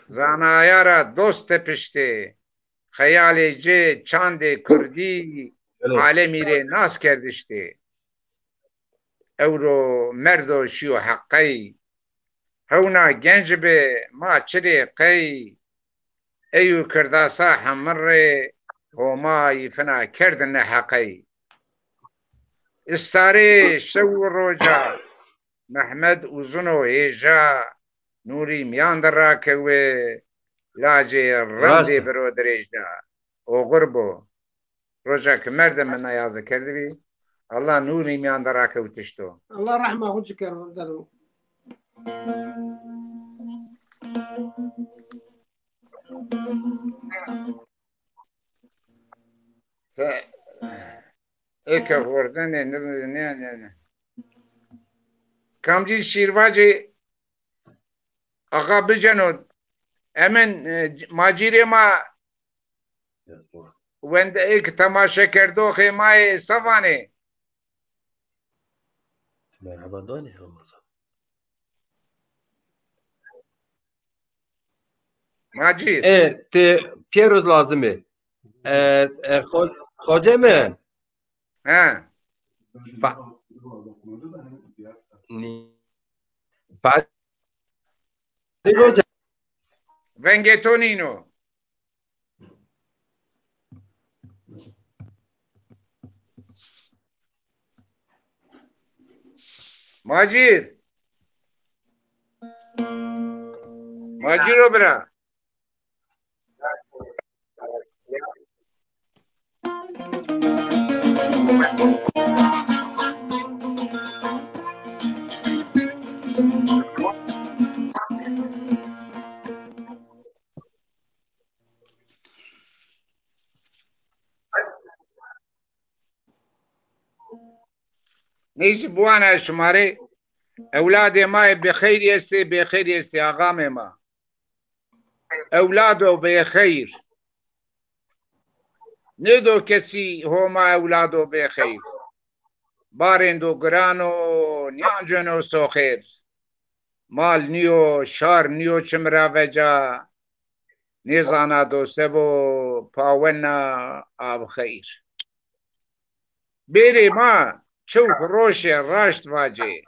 zanaya ra dost tepiştê. Xeyalê ci çandê kurdî Elo. Alemî rê nas kerdiştê. Ewro merdo şîyo heqey. Hewna genc bi ma çirê qey. Ey û kirdasa hemin rê Homa yî fina kerdine heqey. Istarê şew û roca Mehmed Uzun o hêja, nûrî mîyan de rakewe, lacê rendê biro dirêja. Oxir bo. Roja ki merdê mi na yazî kerdibî, Allah nûrî mîyan de rakewtişto. Allah rehma xwu ci kero, dedo. Eke hordene ne, ne, ne, ne. Kamcî şîrvacê axa biceno. Emin, e, macîrê ma wende ê ki temaşekerdoxê ma yê se vanê. Merhaba danê Ramazan. Macîr. E, ti pêroz lazim ê. E, e, xo-, xoceme. He. Fa-, ni-, fa-, Vengê to nîno. Macîr. Macîro bira. Neyse, biwana şima rê. Ewladê ma yê bêxeyrî estê, bêxeyrî estê, axamê ma. Ewlado bêxeyr. Nêdo kesî Homa ewlado bêxeyr. Barêndo giran o, nîanceno soxêr. Mal nîyo, şar nîyo çim ra veca. Nêzana do se bo, pawena, a bi xeyr. Bêrê ma çewt roşe raşt vacê.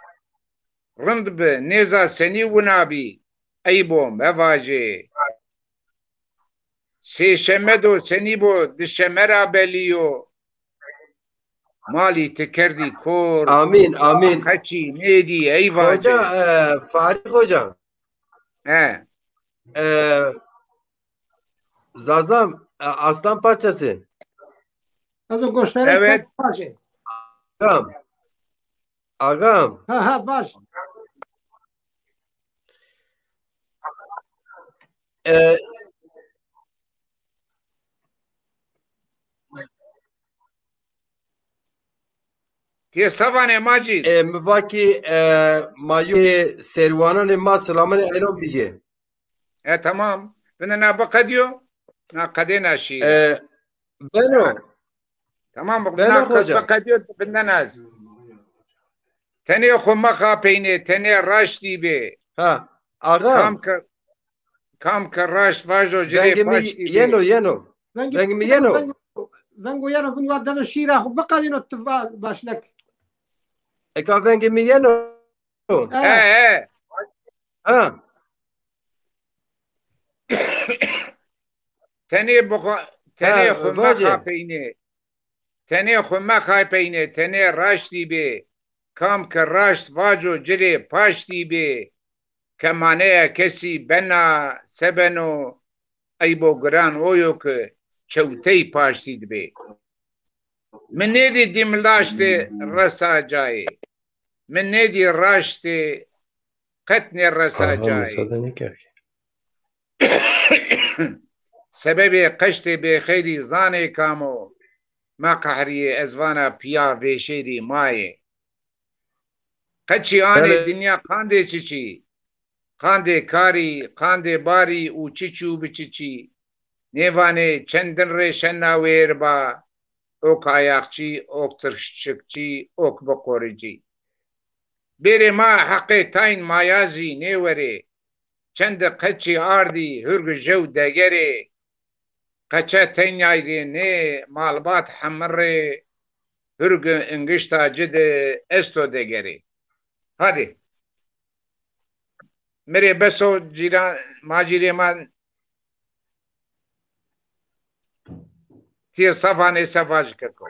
Rind bi, nêza senî wina bî, eyb o mevacê. Sêşeme do senî bo, dişeme ra belî yo. Malî ti kerdî kor. Amîn, amîn. Qeçî nêdî ey vacê. Xoca, e, Farî Xoca. He. E, Zazam, e, aslan parçası. Ez o goştarê Evet. Vajê. Agam. Agam. Ha, ha, vaj. E, Tê se vanê Macîd? E, mi va ki, e, ma yo serwananê ma silamanê eyran bigê. E, tamam. Binde na biqedîyo, na qedê na şîîre. E, beno. Tamam, beno na xoca. Biqedîyo, binde na ez. Tenê xwu mexapeyne, tenê raştî bê. Ha, axa. Kam ke Kam ke raşt vajo ci rê paştî bê. Vengê mi yeno, yeno. Vengê mi yeno. Vengo, vengo yeno, vingo deno şîra xwu biqedîno ti va-, vaş nek. Eka vengê mi yeno. He, he. Ha. Tenê bixwe-, tenê xwu mexapeyne. Tenê xwu mexapeyne, tenê raştî bê. Kam ke raşt vaco ci rê paştî bê. Ke maneya kesî bena se beno, eybo giran o yo ke çewtey paştî dibê. Mi nêdî dîmlaştê resa cayê. Mi nêdî raştê qet nêresa cayê. Sebebê qeştê bêxeyrî zanê kam o? Ma qehrîyê, ez vana pîya vêşêrî ma yê. Qeçî anê dinya qandê çiçî? Qandê karî, qandê barî û çiçî û biçiçî. Nêvanê çend din rê şena wêr ba, ok ayaqçî, ok tirşikçî, ok biqoricî. Bêrê ma heqê tayn maya zî nêwerê. Çende qeçî ardî hurg jew degerê. Qeçe tenyaydê nê malbat hemirê, hurg ingişta ci de esto degerê. Hadê. Mi rê bes o cîran, macîrê ma tîyê sefanê sefa jî keko.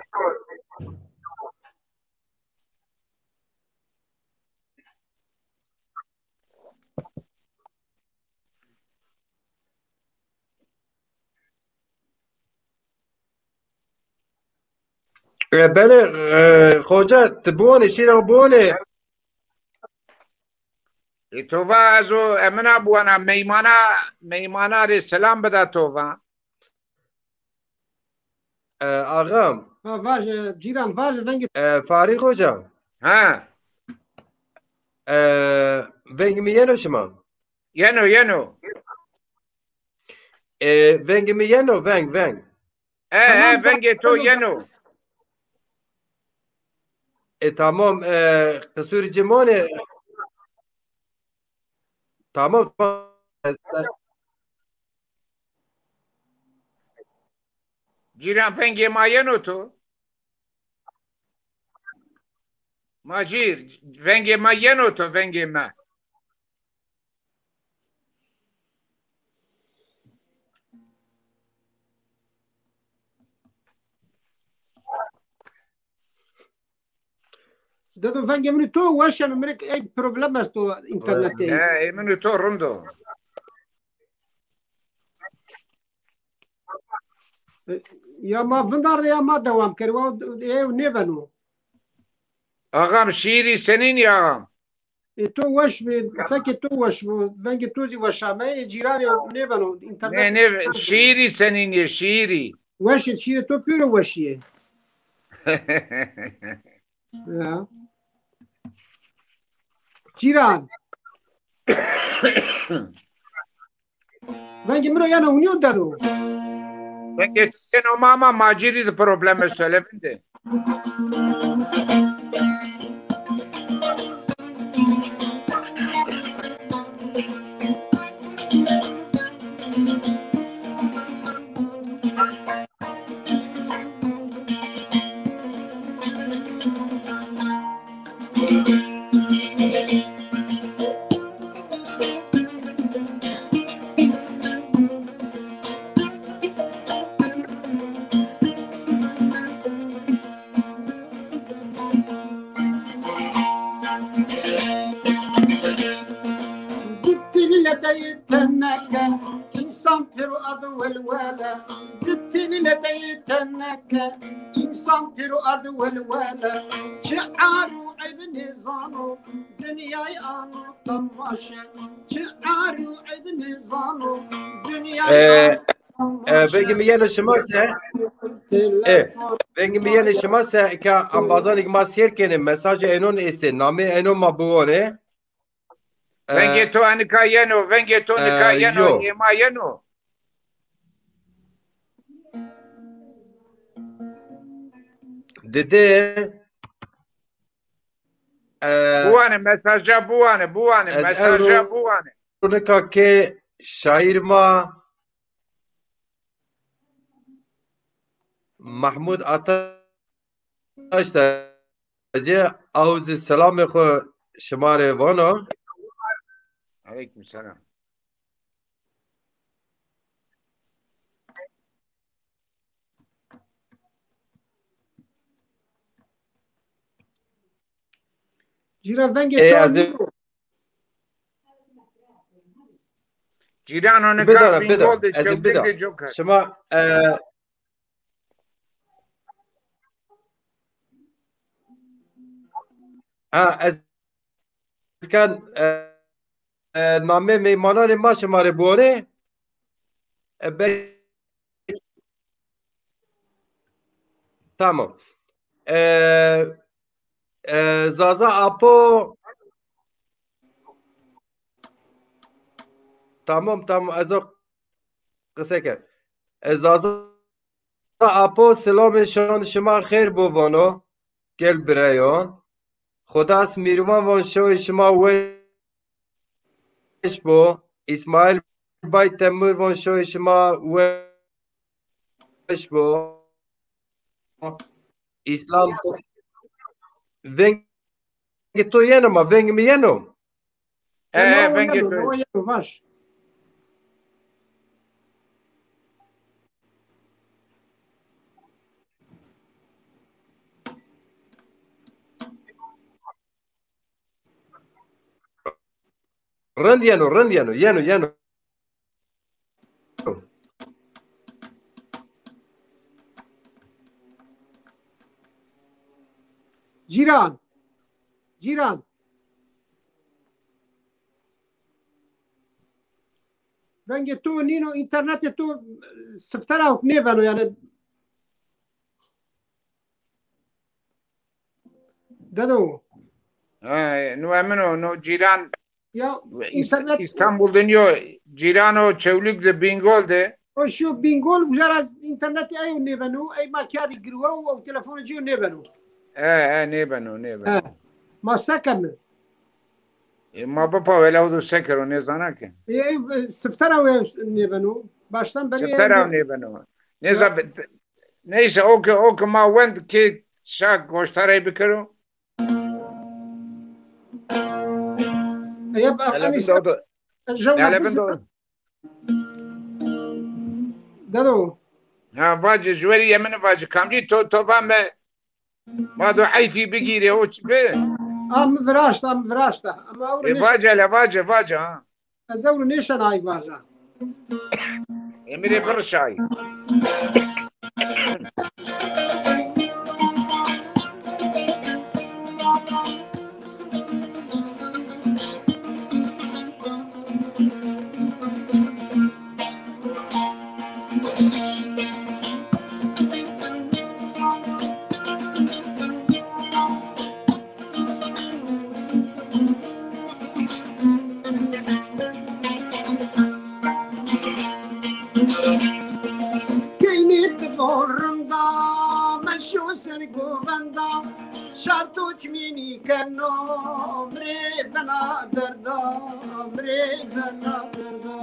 E, belê, e, xoca, ti biwanê, şîra biwanê. E, to va ez o emina biwana, meymana, meymana rê selam bida to va. E, ağam. Ha, vaj, e, cîran, vaj, vengê. E, Farî Xoca. Ha. E, vengê mi yeno şima? Yeno, yeno. E, vengê mi yeno, veng, veng. E, e, tamam, vengê to yeno. E, tamam, e, qisûrî ci monê. Tamam, tamam. Cîran, vengê ma yeno to? Macîr, vengê ma yeno to, vengê ma. Dedo, vengê min û to weş yeno, min ey problem esto internetê. He, ê min û to rind o. Ya ma vinda rê ya ma dewam kerê, wa ê nêbeno. Ağam, şiirî senîn ya ağam? Ê to weş bi, fekê to weş bi, vengê to zî weş ame, ê cîranê nêbeno, internet. Ne, ne, şiirî senîn yê, şiirî. Weş ê, şiirê to pêro weş yê. Ya. Cîran. Vengê mi ro yeno, winî yo, dedo. Vengê to yeno ma, ama ma cîrî de problem esto, hele vinde. Gitti lile deyê teneke, însan pêro ardi welwele. Gitti lile deyê teneke, însan pêro ardi welwele. Çi ar û eyb nêzano, dinyayê ano temaşe. Çi ar û eyb nêzano, dinyayê Ee, ano e, vengê mi yeno şima se, e, vengê mi yeno şima se, ke embazanê ke ma sêr kenê, mesajê enon estê, namê enon ma biwonê. E, Vengê to enika yeno, vengê to nika e, yeno, yo. Yê ma yeno. Didi, e, Biwane, mesaja biwane, biwane, Ez mesaja ewro biwane. nika ke şaîr ma Mahmud Ataş de ci, aw zî selamê xwu şima rê vano. Aleyküm selam. Cîran, vengê Ê, to ez ê nîyo. Cîrano nika Bida, Bingol de, bida. Ez ê Çewlîg bida. de coka. Şima, e, ha, ez kan, e, e, namê meymananê ma şima rê biwonê. E, be-, tamam. E, e, Zaza Apo. Tamam, tamam, ez o qise ker. E, Zaza Apo, selamê şan şima xêr bo vano, gel bireyon. Xudas Mîrvan von şoyê şima weş bo. Îsmaîl Bay Temur von şoyê şima weş bo. Îslam to-, vengê to yeno ma, vengê mi yeno? E, No, e, no, vengê yeno, to. No, yeno, vaş. Rind yeno, rind yeno, yeno, yeno. Cîran. Cîran. Vengê to nîno, înternetê to siftera nêbeno, yanî. Dedo. He, no emino, no cîran. Ya, Îs- înternet Îstanbul de nîyo, cîrano Çewlîg de, Bingol de. O şu Bingol, uca ra înternetê eyo nêbeno, ey ma kerdî girwe û ew telefonê ci yo nêbeno. E, e, nêbeno, nêbeno. He. Ma se keme? E, ma bipa wela o do se kero, nêzana ke. E, e, siftera we nêbeno. Baştan beri Siftera nêbeno. Nêza, neyse, o ke, o ke ma wend ke şa goştarey bikero. Ya, ba, Hele hani bindo do. Jewna Hele bizi- bindo. Dedo. Ha, vacî, juwerî yemini vacî. Kamcî to, to va me, Ma do eyfî bigîrê, o çi bi? A, mi viraşta, mi viraşta. Ama ewro E, nêşen. Vace hele, vace, vace ha. Ez ewro nêşen ay vaja. Emirê birişay. Keynê ti bol rinda, meşo ser govenda, şarto çimînî keno, mirê bena derda, mirê bena derda.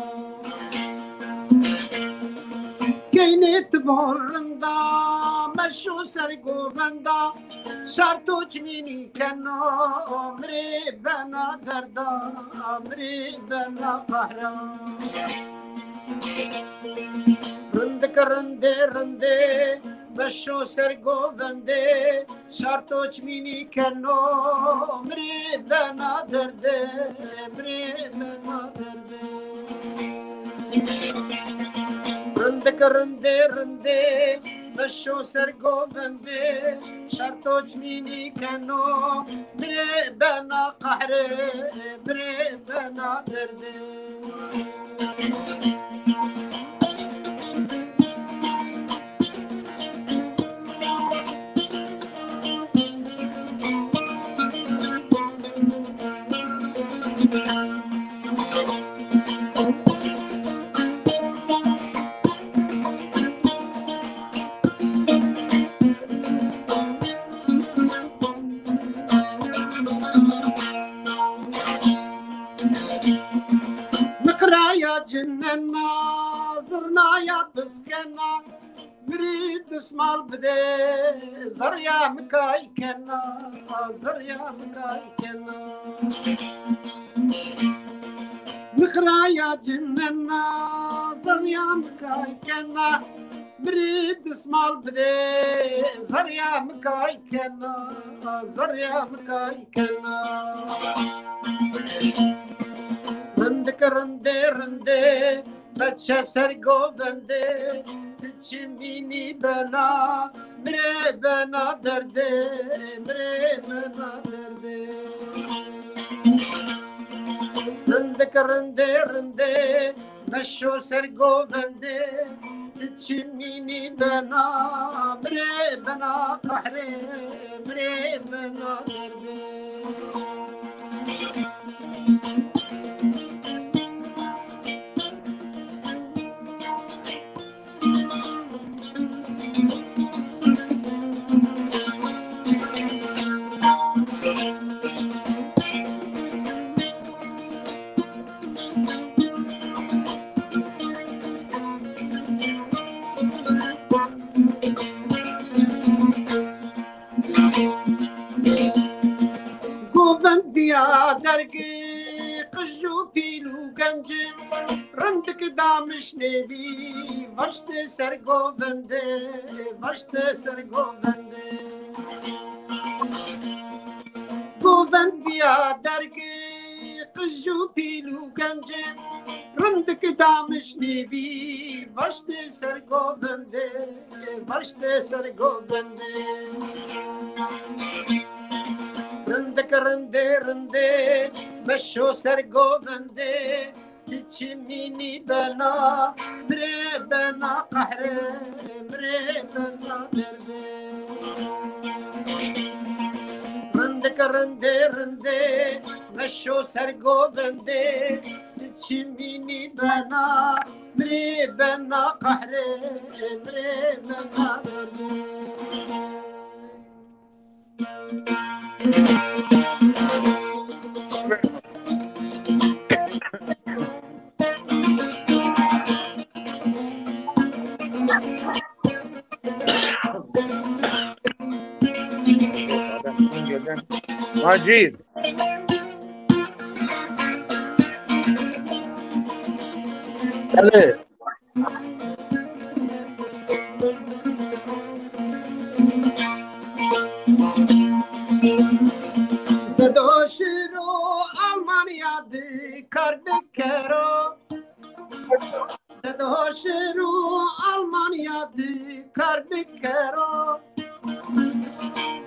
Keynê ti bol rinda, meşo ser govenda, şarto çimînî keno, mirê bena derda, mirê bena qehra. Rindik rindê rindê, meşo ser govendê, şarto çimînî keno, mirê bena derdê, mirê bena derdê. Rindik rindê rindê, meşo ser govendê, şarto çimînî keno, mirê bena qehrê, mirê bena derdê. Niqraya cinena, zirnaya bivkena, mirî dismal bidê, zerrya mi kay kena, zerrya mi kay kena. Niqraya cinena, zerrya mi kay kena, mirî dismal bidê, zerrya mi kay kena, zerrya mi kay kena. Rindik rindê rindê, meşo ser govendê, ti çimînî bena, mirê bena derdê, mirê bena derdê. Rindik rindê rindê, meşo ser govendê, ti çimînî bena, mirê bena qehrê, mirê bena derdê. Govend bîya dergî, qij û pîl û genc, rindik damiş nêbî, vaştê ser govendê, vaştê ser govendê. Govend bîya dergî, qij û pîl û genc, rindik damiş nêbî, vaştê ser govendê, vaştê ser govendê. Rindik rindê rindê, meşo ser govendê, ti çimînî bena, mirê bena qehrê, mirê bena derdê. Rindik rindê rindê, meşo ser govendê, ti çimînî bena, mirê bena qehrê, mirê bena derdê. Macîd. Belê. Şiro Almanya di kar bikero,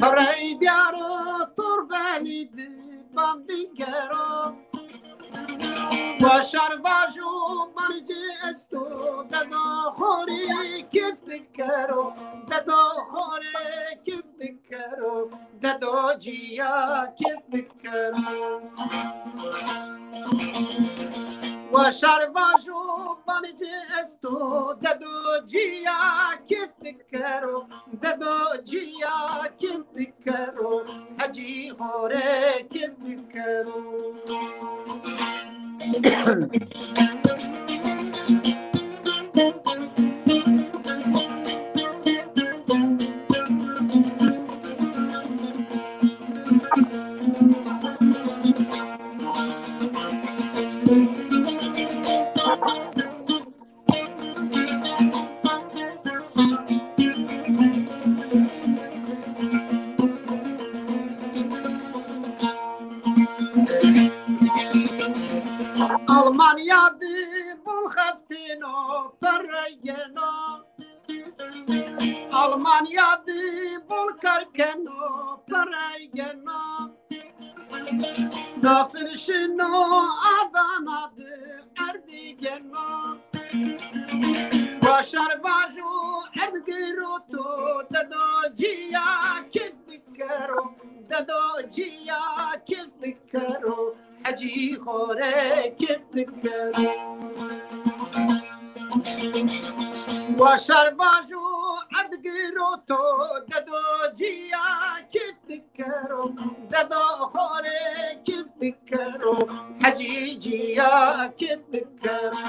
perey biyaro torbenî di ban bigero. Wa şar vajo banî ci esto, dedo xorê kêf bikero, dedo xorê kêf bikero, dedo ciya kêf bikero. Wa şar vajo banî ci esto, dedo ciya kêf bikero, dedo ciya kêf bikero, hecî xorê kêf bikero. Almanya di bol xeftêno, perey geno. Almanya di bol kar keno, perey geno. Nafir şino Adana di erdî geno. Wa şar vajo erd giroto, dedo ciya kêf bikero, dedo ciya kêf bikero, hecî xorê kêf bikero. Wa şar vajo erd giroto, dedo ciya kêf bikero, dedo xorê kêf bikero, hecî ciya kêf bikero.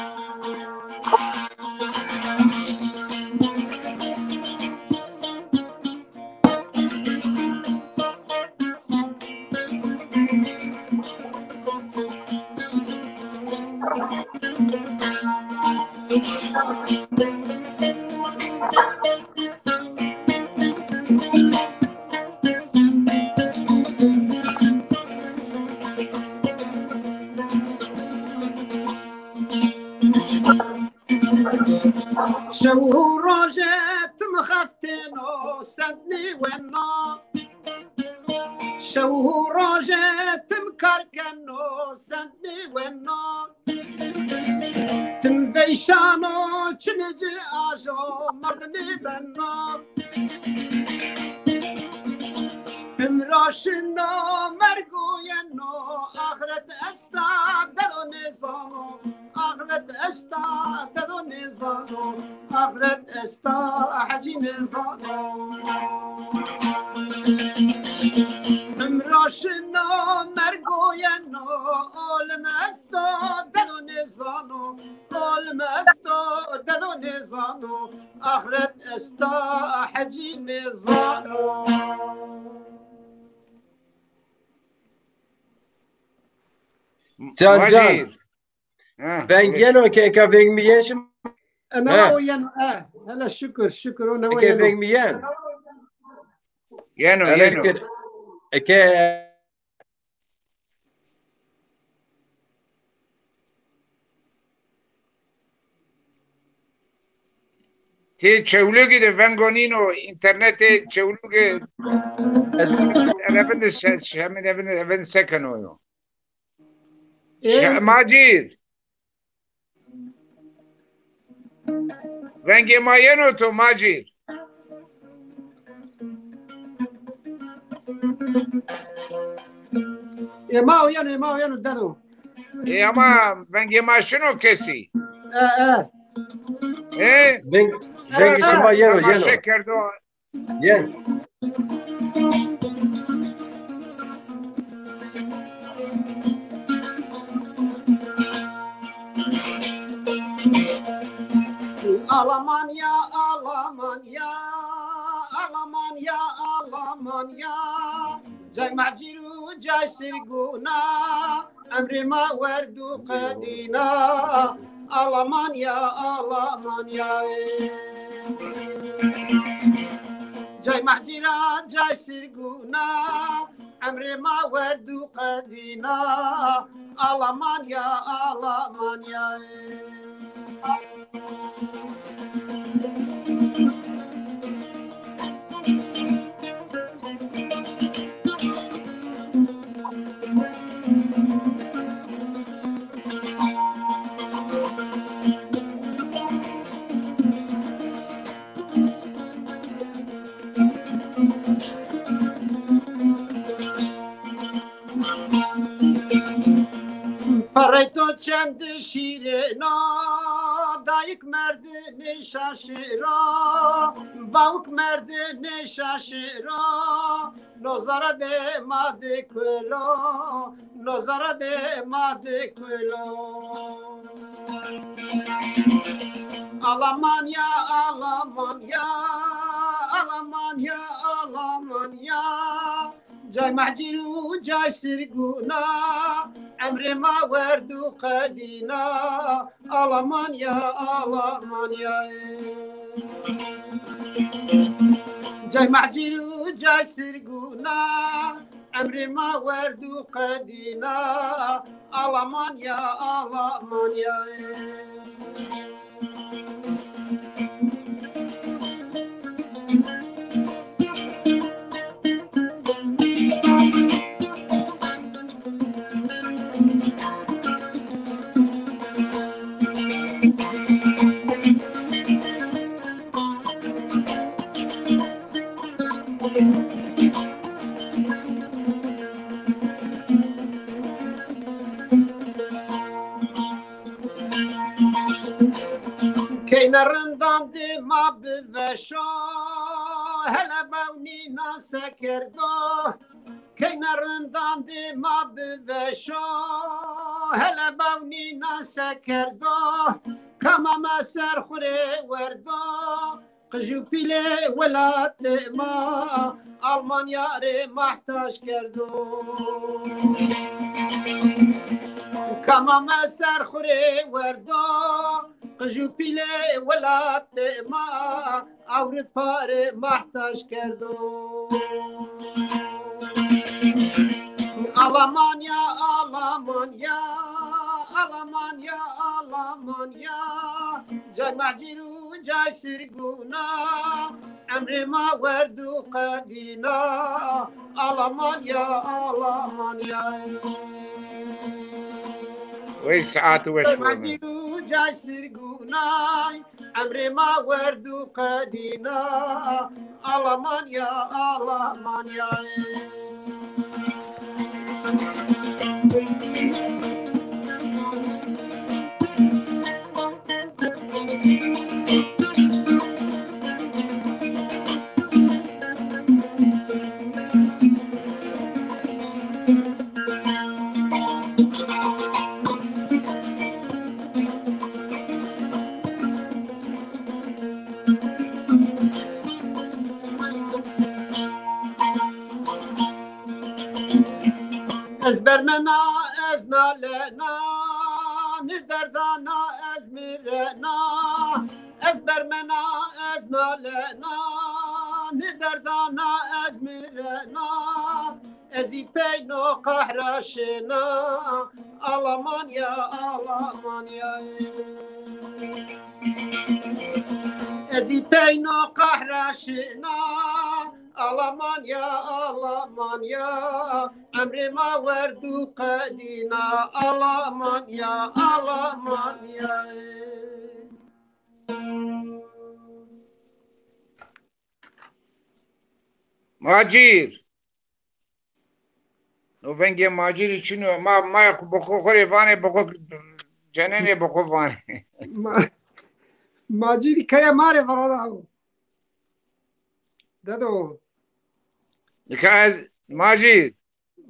Şew û roje tim xeftêno, send nêweno. Şew û roje tim kar keno, send nêweno. Tim veyşano, çinê ci ajo, merd nêbeno. Imro şino, mergo yeno, axret esta, dedo nêzano. Axret esta, dedo nêzano, axret esta, hecî nêzano. Imro şino, mergo yeno, olim esto, dedo nêzano, olim esto, dedo nêzano, axret esta, hecî nêzano. Can, can. Macîr. Ha, veng yeno ke, eka veng mi yen şima? E, newa o yeno, e. Hele şükür, şükür, o newa yeno. Eke veng mi yen? Yeno, yeno. Şükür. Eke Ti Çewlugî de vengo nîno, înternetê Çewlugî, ez evin de se-, hemin evin de, evin sekeno yo. Ê? Şe-, Macîr. Vengê ma yeno to, Macîr? Ê ma o yeno, ê ma o yeno, dedo. Ê, ama vengê ma şino kesî? E, e. Ê? Veng-, vengê şima yeno, yeno. Temaşe kerdo. Yen. Alamanya, Alamanya, Alamanya, Alamanya. Cay Macîr û cay Sirgûna. Emrê ma werd û qedîna, Alamanya, Alamanya. Cay Mehcîra, cay Sirgûna, emrê ma werd û qedîna, Alamanya, Alamanya. Perrey to çend şîrin a, dayik merdinê şaşir a, bawik merdinê şaşir a, no zere de ma de kul o, no zere de ma de kul o. Alamanya, Alamanya, Alamanya, Alamanya. Cay mehcîr û cay sirgûn a, emrê ma werd û qedîn a, Alamanya, Alamanya. Cay mehcîr û cay sirgûn a, emrê ma werd û qedîn a, Alamanya, Alamanya. Keyne rindan dê ma biveşo, hele bewnînan se kerdo. Keyne rindan dê ma biveşo, hele bewnînan se kerdo. Kama ma ser xwu rê werdo. Qij û pîlê welatê ma Almanya rê mehtac kerdo. Kama me ser xwu rê werdo, qij û pîlê welatê ma Ewropa rê mehtac kerdo. Alamanya, Alamanya, Alamanya, Alamanya. Cay mehcîr û cay sirgûn a, emrê ma werd û qedîn a, Alamanya, Alamanya. Wey saet weş. Cay mehcîr û cay sirgûn a, emrê ma werd û qedîn a, Alamanya, Alamanya. Ez bermena, ez nalena, ni derdana ez mirena. Ez bermena, ez nalena, ni derdana ez mirena. Ez î peyno qehra şina, Alamanya, Alamanya. Ez î peyno qehra şina, Alamanya, Alamanya. Emrê ma werd û qedîn a, Alamanya, Alamanya. Macîr. No vengê Macîrî çin o. Ma, ma ku bi xo xo rê vanê, bi xo cenenê, bi xo vanê. Ma, Macîrî keye ma rê virada o. Dedo. Nika ez Macîr.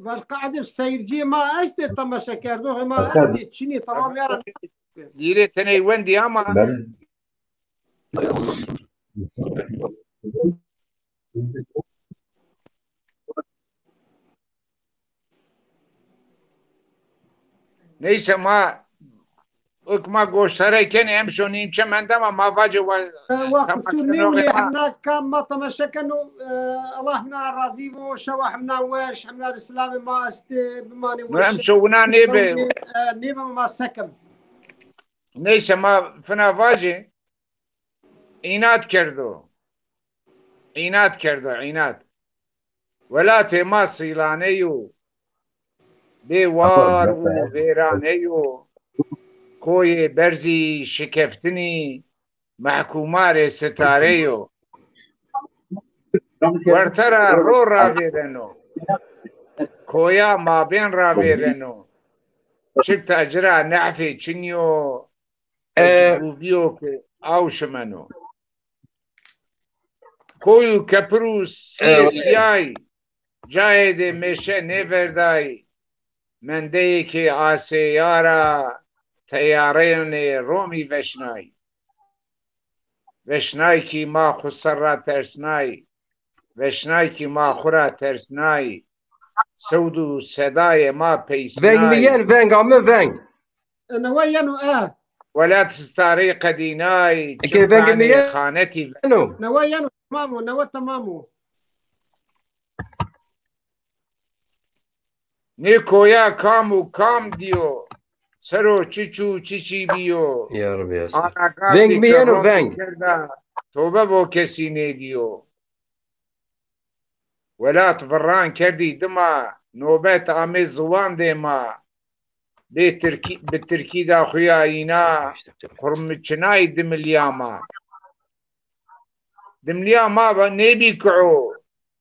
Vaj qe eceb seyirciyê ma estê, temaşekerdoxê ma estê, çinê, tamam ya ra. Dîrê teney wendî ama. Neyse, ma uk ma goştare kenê, emşo nîmçe mende ama ma vacê wa. E, wa qisûr nêwinê, hemna kam ma temaşe keno, e, Allah hemna ra razî bo, şewa hemna weş, hemna rê silamê ma estê, bimanê weş. Emşo wina nêbe. E, nêbe ma sekim. Neyse, ma fina vacê, înat kerdo. Înat kerdo, înat. Welatê ma sîlane yo, bê war û vêrane yo. Koyê berzî şikeftinî, mehkûma rê sitare yo. Werte ra ro ravêreno, koya mabên ravêreno. Çik tacira nehfê çinî yo, e, ecgûbîyo ke aw şimeno. Koy û kepir û siyê siyay, cayê de mêşe nêverday. Mendeyê ke asêya ra teyareyonê Romî veşnay. Veşnay kî ma xwu ser ra tersnay. Veşnay kî ma xwu ra tersnay. Sewd û sedayê ma peysnay. Veng mi yen, veng, ame veng. E, newe yeno, e. Welat starî qedînay. Eke veng mi yen, xanetî. Newe yeno, temam o, newe temam o. Nê koya kam û kam dîyo, ser o çiç û çiçî bîyo. Ya Rebî ya Seyîd. Veng mi yeno, veng. Kerda, tobe bo kesî nêdîyo. Welat virran kerdî dima, nobet amê ziwandê ma. Bê tirkî, bi tirkî da xuya îna, xurmiçinay dimilîya ma. Dimlîya ma va nêbî kuo,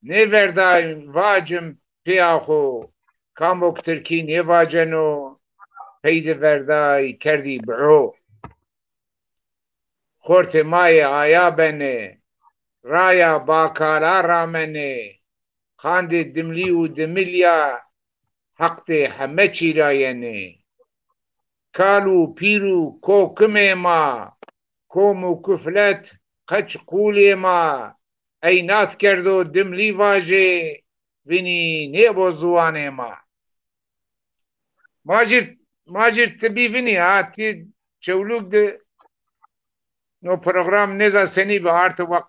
nêverday vacim pêya xo. Kamok tirkî nêvaceno, pey de verday kerdî bi'o. Xortê ma yê aya benê, raya bakala ramenê, qandê dimlî û dimilya heqdê heme çî ra yenê. Kal û pîr û kokimê ma, kom û kuflet, qeç qûlê ma, eynat kerdo dimlî vajê, vinî nêbo ziwanê ma. Macir, Macir, ti bî vinî ha, ti Çewlûg de no program nêza senî bi, artı waq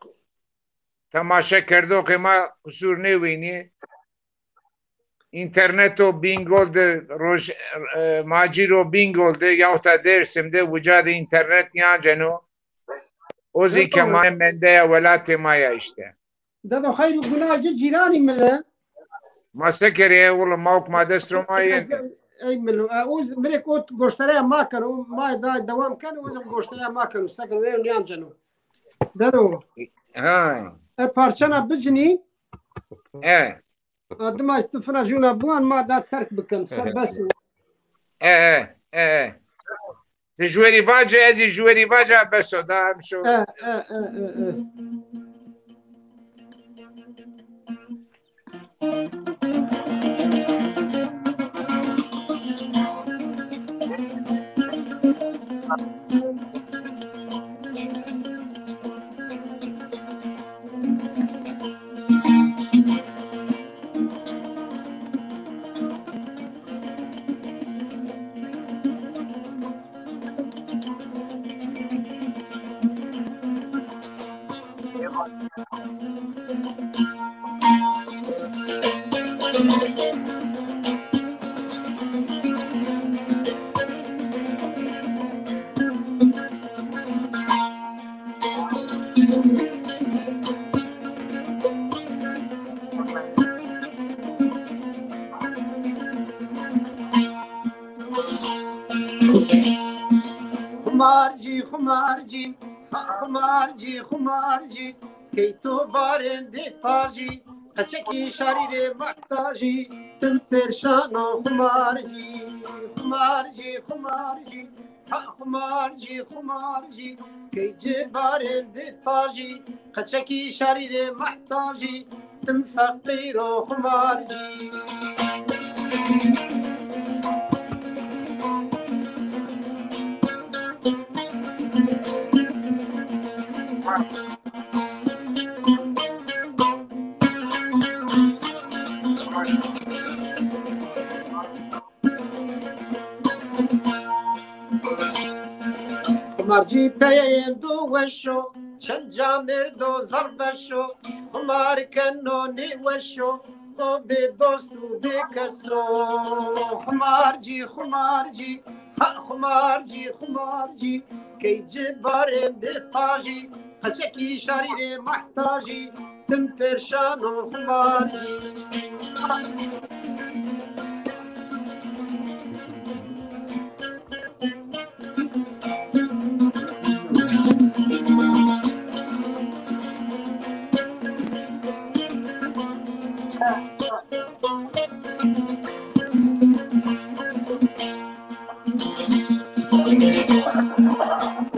temaşe kerdoxê ma qusur nêwînî. Înterneto Bîngol de, roj, e, Macîro Bîngol de, yahut da Dêrsim de, uca de înternet nîyanceno. O zî kemaye mendeya welatê ma ya îşte. Dedo xeyr û guna ci cîranî mile. Ma se kerê, wila mawk ma dest ro ma yê. Ey milo, e, o z-, mirek o goştereya ma keno, ma da dewam keno, o zaman goştereya ma keno, se keno, ey nîyanceno. Dedo. Ha. E, parçana bicinî. E. A, dima ez ti fina jûna biwan, ma da terk bikim, serbest. E, e, e, e. Ti ji werî vace, ez jî ji werî vaca, bes o, da em şo. E, e, e, e, e. Xumarcî, xumarcî, ha, xumarcî, xumarcî, key to barendê tajî, qeçekî şarî rê mehtajî, tim pêrşan o xumarcî, xumarcî, xumarcî. Ha xumarcî, xumarcî, key ci barendê tajî, qeçekî şarî rê mehtajî, tim feqîr o xumarcî. Xumarcî peyeyên do weş o, çend camêrdo zerr veş o, xumar keno nêweş o, do bê dost û bê kes o. Xumarcî, xumarcî, Ha xumarcî, xumarcî, key ci barên di tajî, qeçekî şarî rê mehtajî, tim pêrşan o xumarcî.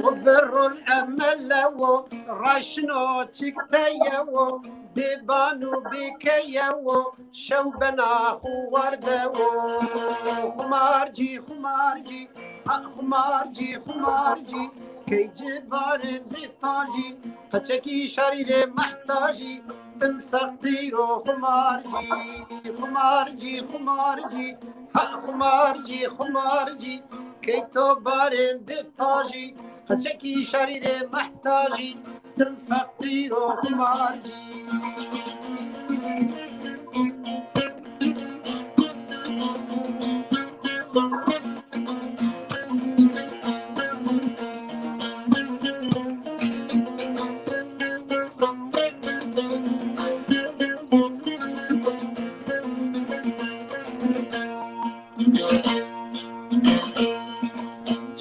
O berron emelewo, raşno çik peyewo, bêban û bêkeyewo, şew bena xuwardewo. Xumarcî, xumarcî, ha xumarcî, xumarcî, key ci barên bêtajî, qeçekî şarî rê mehtajî, tim feqîr o xumarcî, xumarcî, xumarcî, ha xumarcî, xumarcî, key to barên di tajî, qeçekî şarî rê mehtajî, tim feqîr o xumarcî.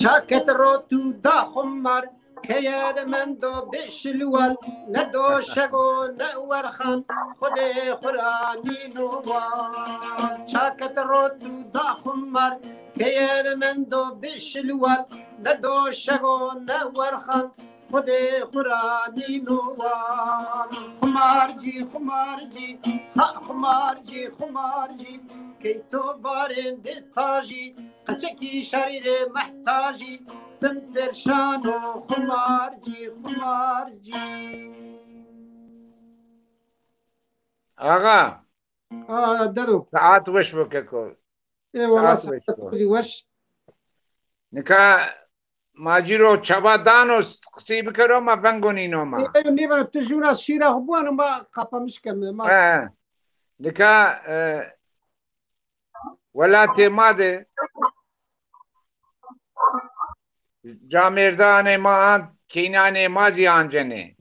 Çaket rot û da xumar, keye de mendo bê şilwal, ne do şego ne werxan, xudê xu ra nîno wal. Çaket rot û da xumar, keye de mendo bê şilwal, ne do şego ne werxan, xudê xu ra nîno wal. Xumarcî, xumarcî, ha xumarcî, xumarcî, key to barên di tajî, qeçekî şarî rê mehtajî, tim pêrşan o xumarcî, xumarcî. Axa. A, dedo. Saet weş bo keko. Ê wala, saet weş bo. Saet weş. Nika ma cîro çaba dano, qisey bikero ma vengo nîno ma. Ê, ê, nêbeno, tu jûna şîra xwu biwano, ma kapamiş keme, ma. He. Nika, e, welatê ma de camêrdanê ma an, keynanê ma zî ancenê.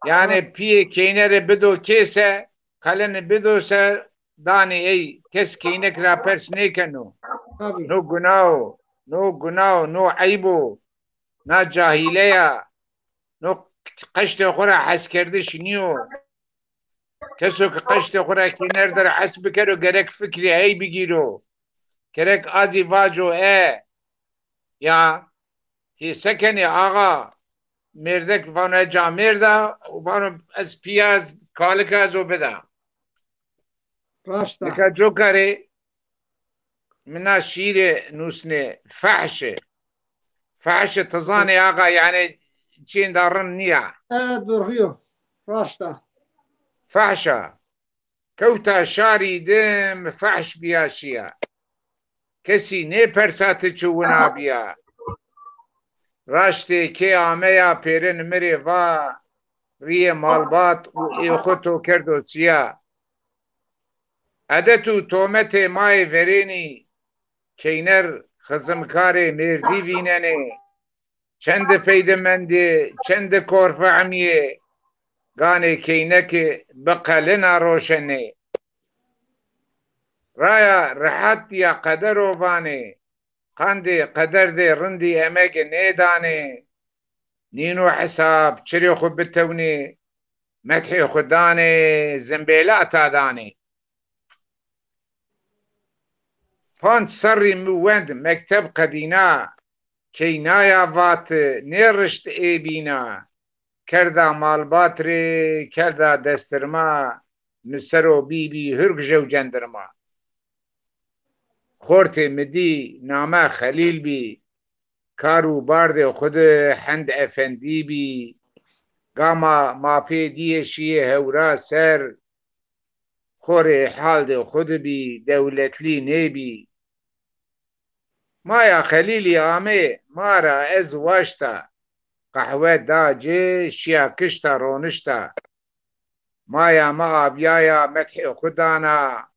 Yanê pîyê keyne rê bido kêse, qelini bido se, danê ey, kes keynek ra pers nêkeno. Tabî. No guna o, no guna o, no eyb o, na cahîle ya, no qeştê xwu ra heskerdiş nîyo. Keso ke qeştê xwu ra keyner der hes bikero, gerek fikrê ey bigîro. Gerek a zî vaco e, ya, ti se kenê axa, mêrdek vano ez camêrd a, vano ez pîya, ez kalik a, ez o bida. Raşt a. Nika coka rê mi na şîîrê nusnê, fehş ê. Fehş ê, ti zanê axa, yanî çîyênda rind nîya. E, durxî yo. Raşt a. Fehş a. Kewta şarî di, mi fehş bîya şîya. Kesî nêpersa ti çi wina bîya. Raştê kê ameya pêrin mi rê va, rîyê malbat û ê xwu to kerdo sîya. Edet û tometê ma yê verênî, keyner xizimkarê mêrdî vînenê. Çendi peyde mendê, çendi kor fehmîyê, ganê keynekî bi qelina roşenê. Raya rehet ya qedero vanê, qandê qeder de rindî emege nêdanê. Nîno hesab çirê xwu bitewnê, methê xwu danê, zimbêla ta danê. Panc serrî mi wend mekteb qedîna, keynaya vat nêrişt ê bîna. Kerda malbat rê, kerda destirma, mi ser o bîbî hurg jew cendirma. Xortê mi dî, name Xelîl bî, kar û bardê xwu de hend efendî bî. Gama ma pê dîyê şîyê hewra ser, xo rê haldê xwu de bî, dewletlî nêbî. Maya Xelîlî amê ma ra, ez waşta, qehwe da ci, şîya kişta, ronişta. Maya mi abîyaya, methê xwu dana,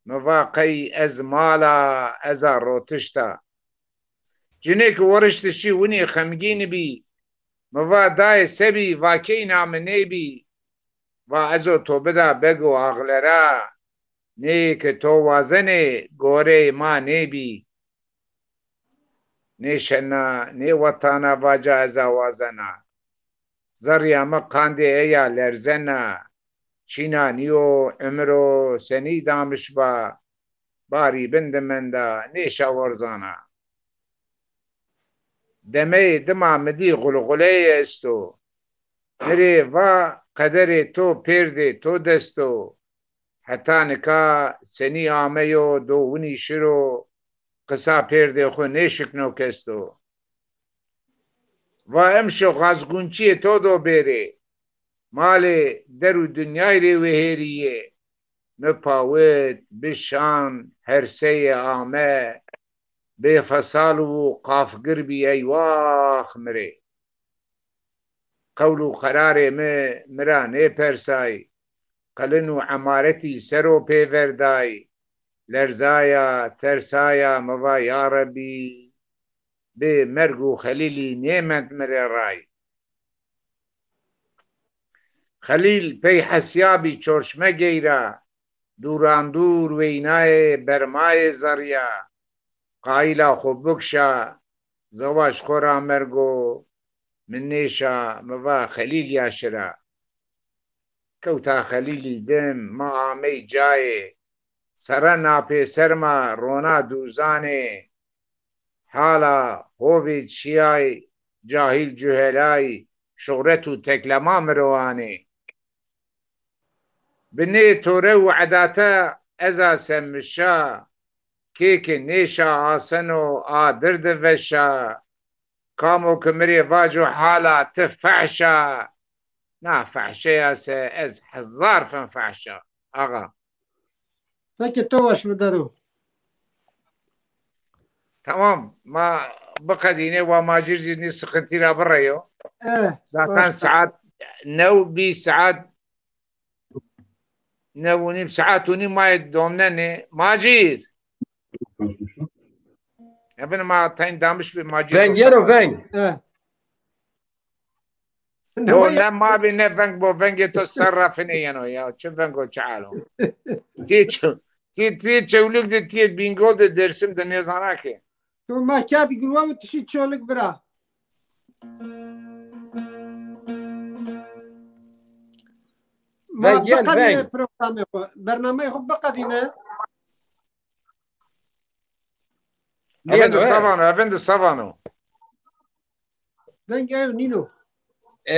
mi va qey ez mal a, ez a rotişta. Cinê ki werişti şî winî xemgîn bî. Mi va dayê se bî, va keyna mi nêbî. Va ez o to bida beg û axlera, nê yê ke to wazenê goreyê ma nêbî. Nêşena, nêwetana vaca ez a wazena. Zerrîya mi qandê eya lerzena. Çîna nîyo, umir o, senî damiş ba. Barî bin de menda, nêşa werzana. Demeyê dima mi dî xulxuleyê esto. Mi rê va qederê to pêrdê to dest o. Heta nika senî ameyo do winî şiro, qisa pêrdê xwu nêşikno kesto. Va emşo xazgunçîyê to do bêrê, malê der û dinyay rê wehêrîyê. Mi pawit, bişan, herseyê ame, bêfesal û qafgir bî eywax mi rê. Qewl û qerarê mi, mi ra nêpersay. Qelin û emaretî ser o pêverday. Lerzaya, tersaya, mi va ya Rebî, bê merg û Xelîlî nêmend mi rê ray. Xelîl pey hesya bî çorşme geyra, dûrandûr weynayê bermayê zerrîya. Qayîla xwu bikşa, zewaj xwu ra mergo, mi nêşa, mi va Xelîl ya şira. Kewta Xelîlî dim, ma amey cayê, serre na pêser ma rona dûzanê. Hala hovê çiyay, cahîl cuhelay, şuhret û teklema mi ro anê. Bi nê tore û edate ez a se mişa, kê ke nêşa aseno a dirdi veşa. Kamo ke mi rê vaco hala ti fehşa, na fehşeya se ez hezar fen fehşa. Axa. Fekê to weş bi dedo. Tamam, ma biqedînê, wa Macir zî nî sıkıntı ra bireyo. Eh, zaten saat new bî, saat new û nîm, saat û nîm ma yê domnenê. Macir. Evin ma tayn damiş bi Macir. Veng yeno, veng. Eh. Do ne ma bî ne veng bo, vengê to ser ra finê yeno ya. Çi veng o, çi hal o? Tî çi, tî, tî Çewlîg de, tî Bîngol de, Dêrsim de nêzana ke. To ma kerd girwa û tişî Çewlîg bira. Ma biqedîne programê xwu, bernameyê xwu biqedîne. Efendi Savano, efendi Savano. Veng ew nîno. E,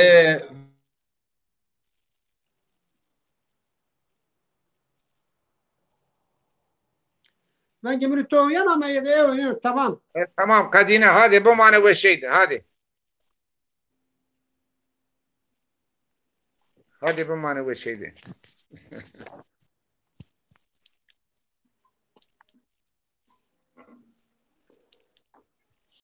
vengê mi rê to yena, me yê de ew nîno, tamam. E, tamam, qedîne, hadi bimane weşey de, hadi. Hadi bimane weşey de.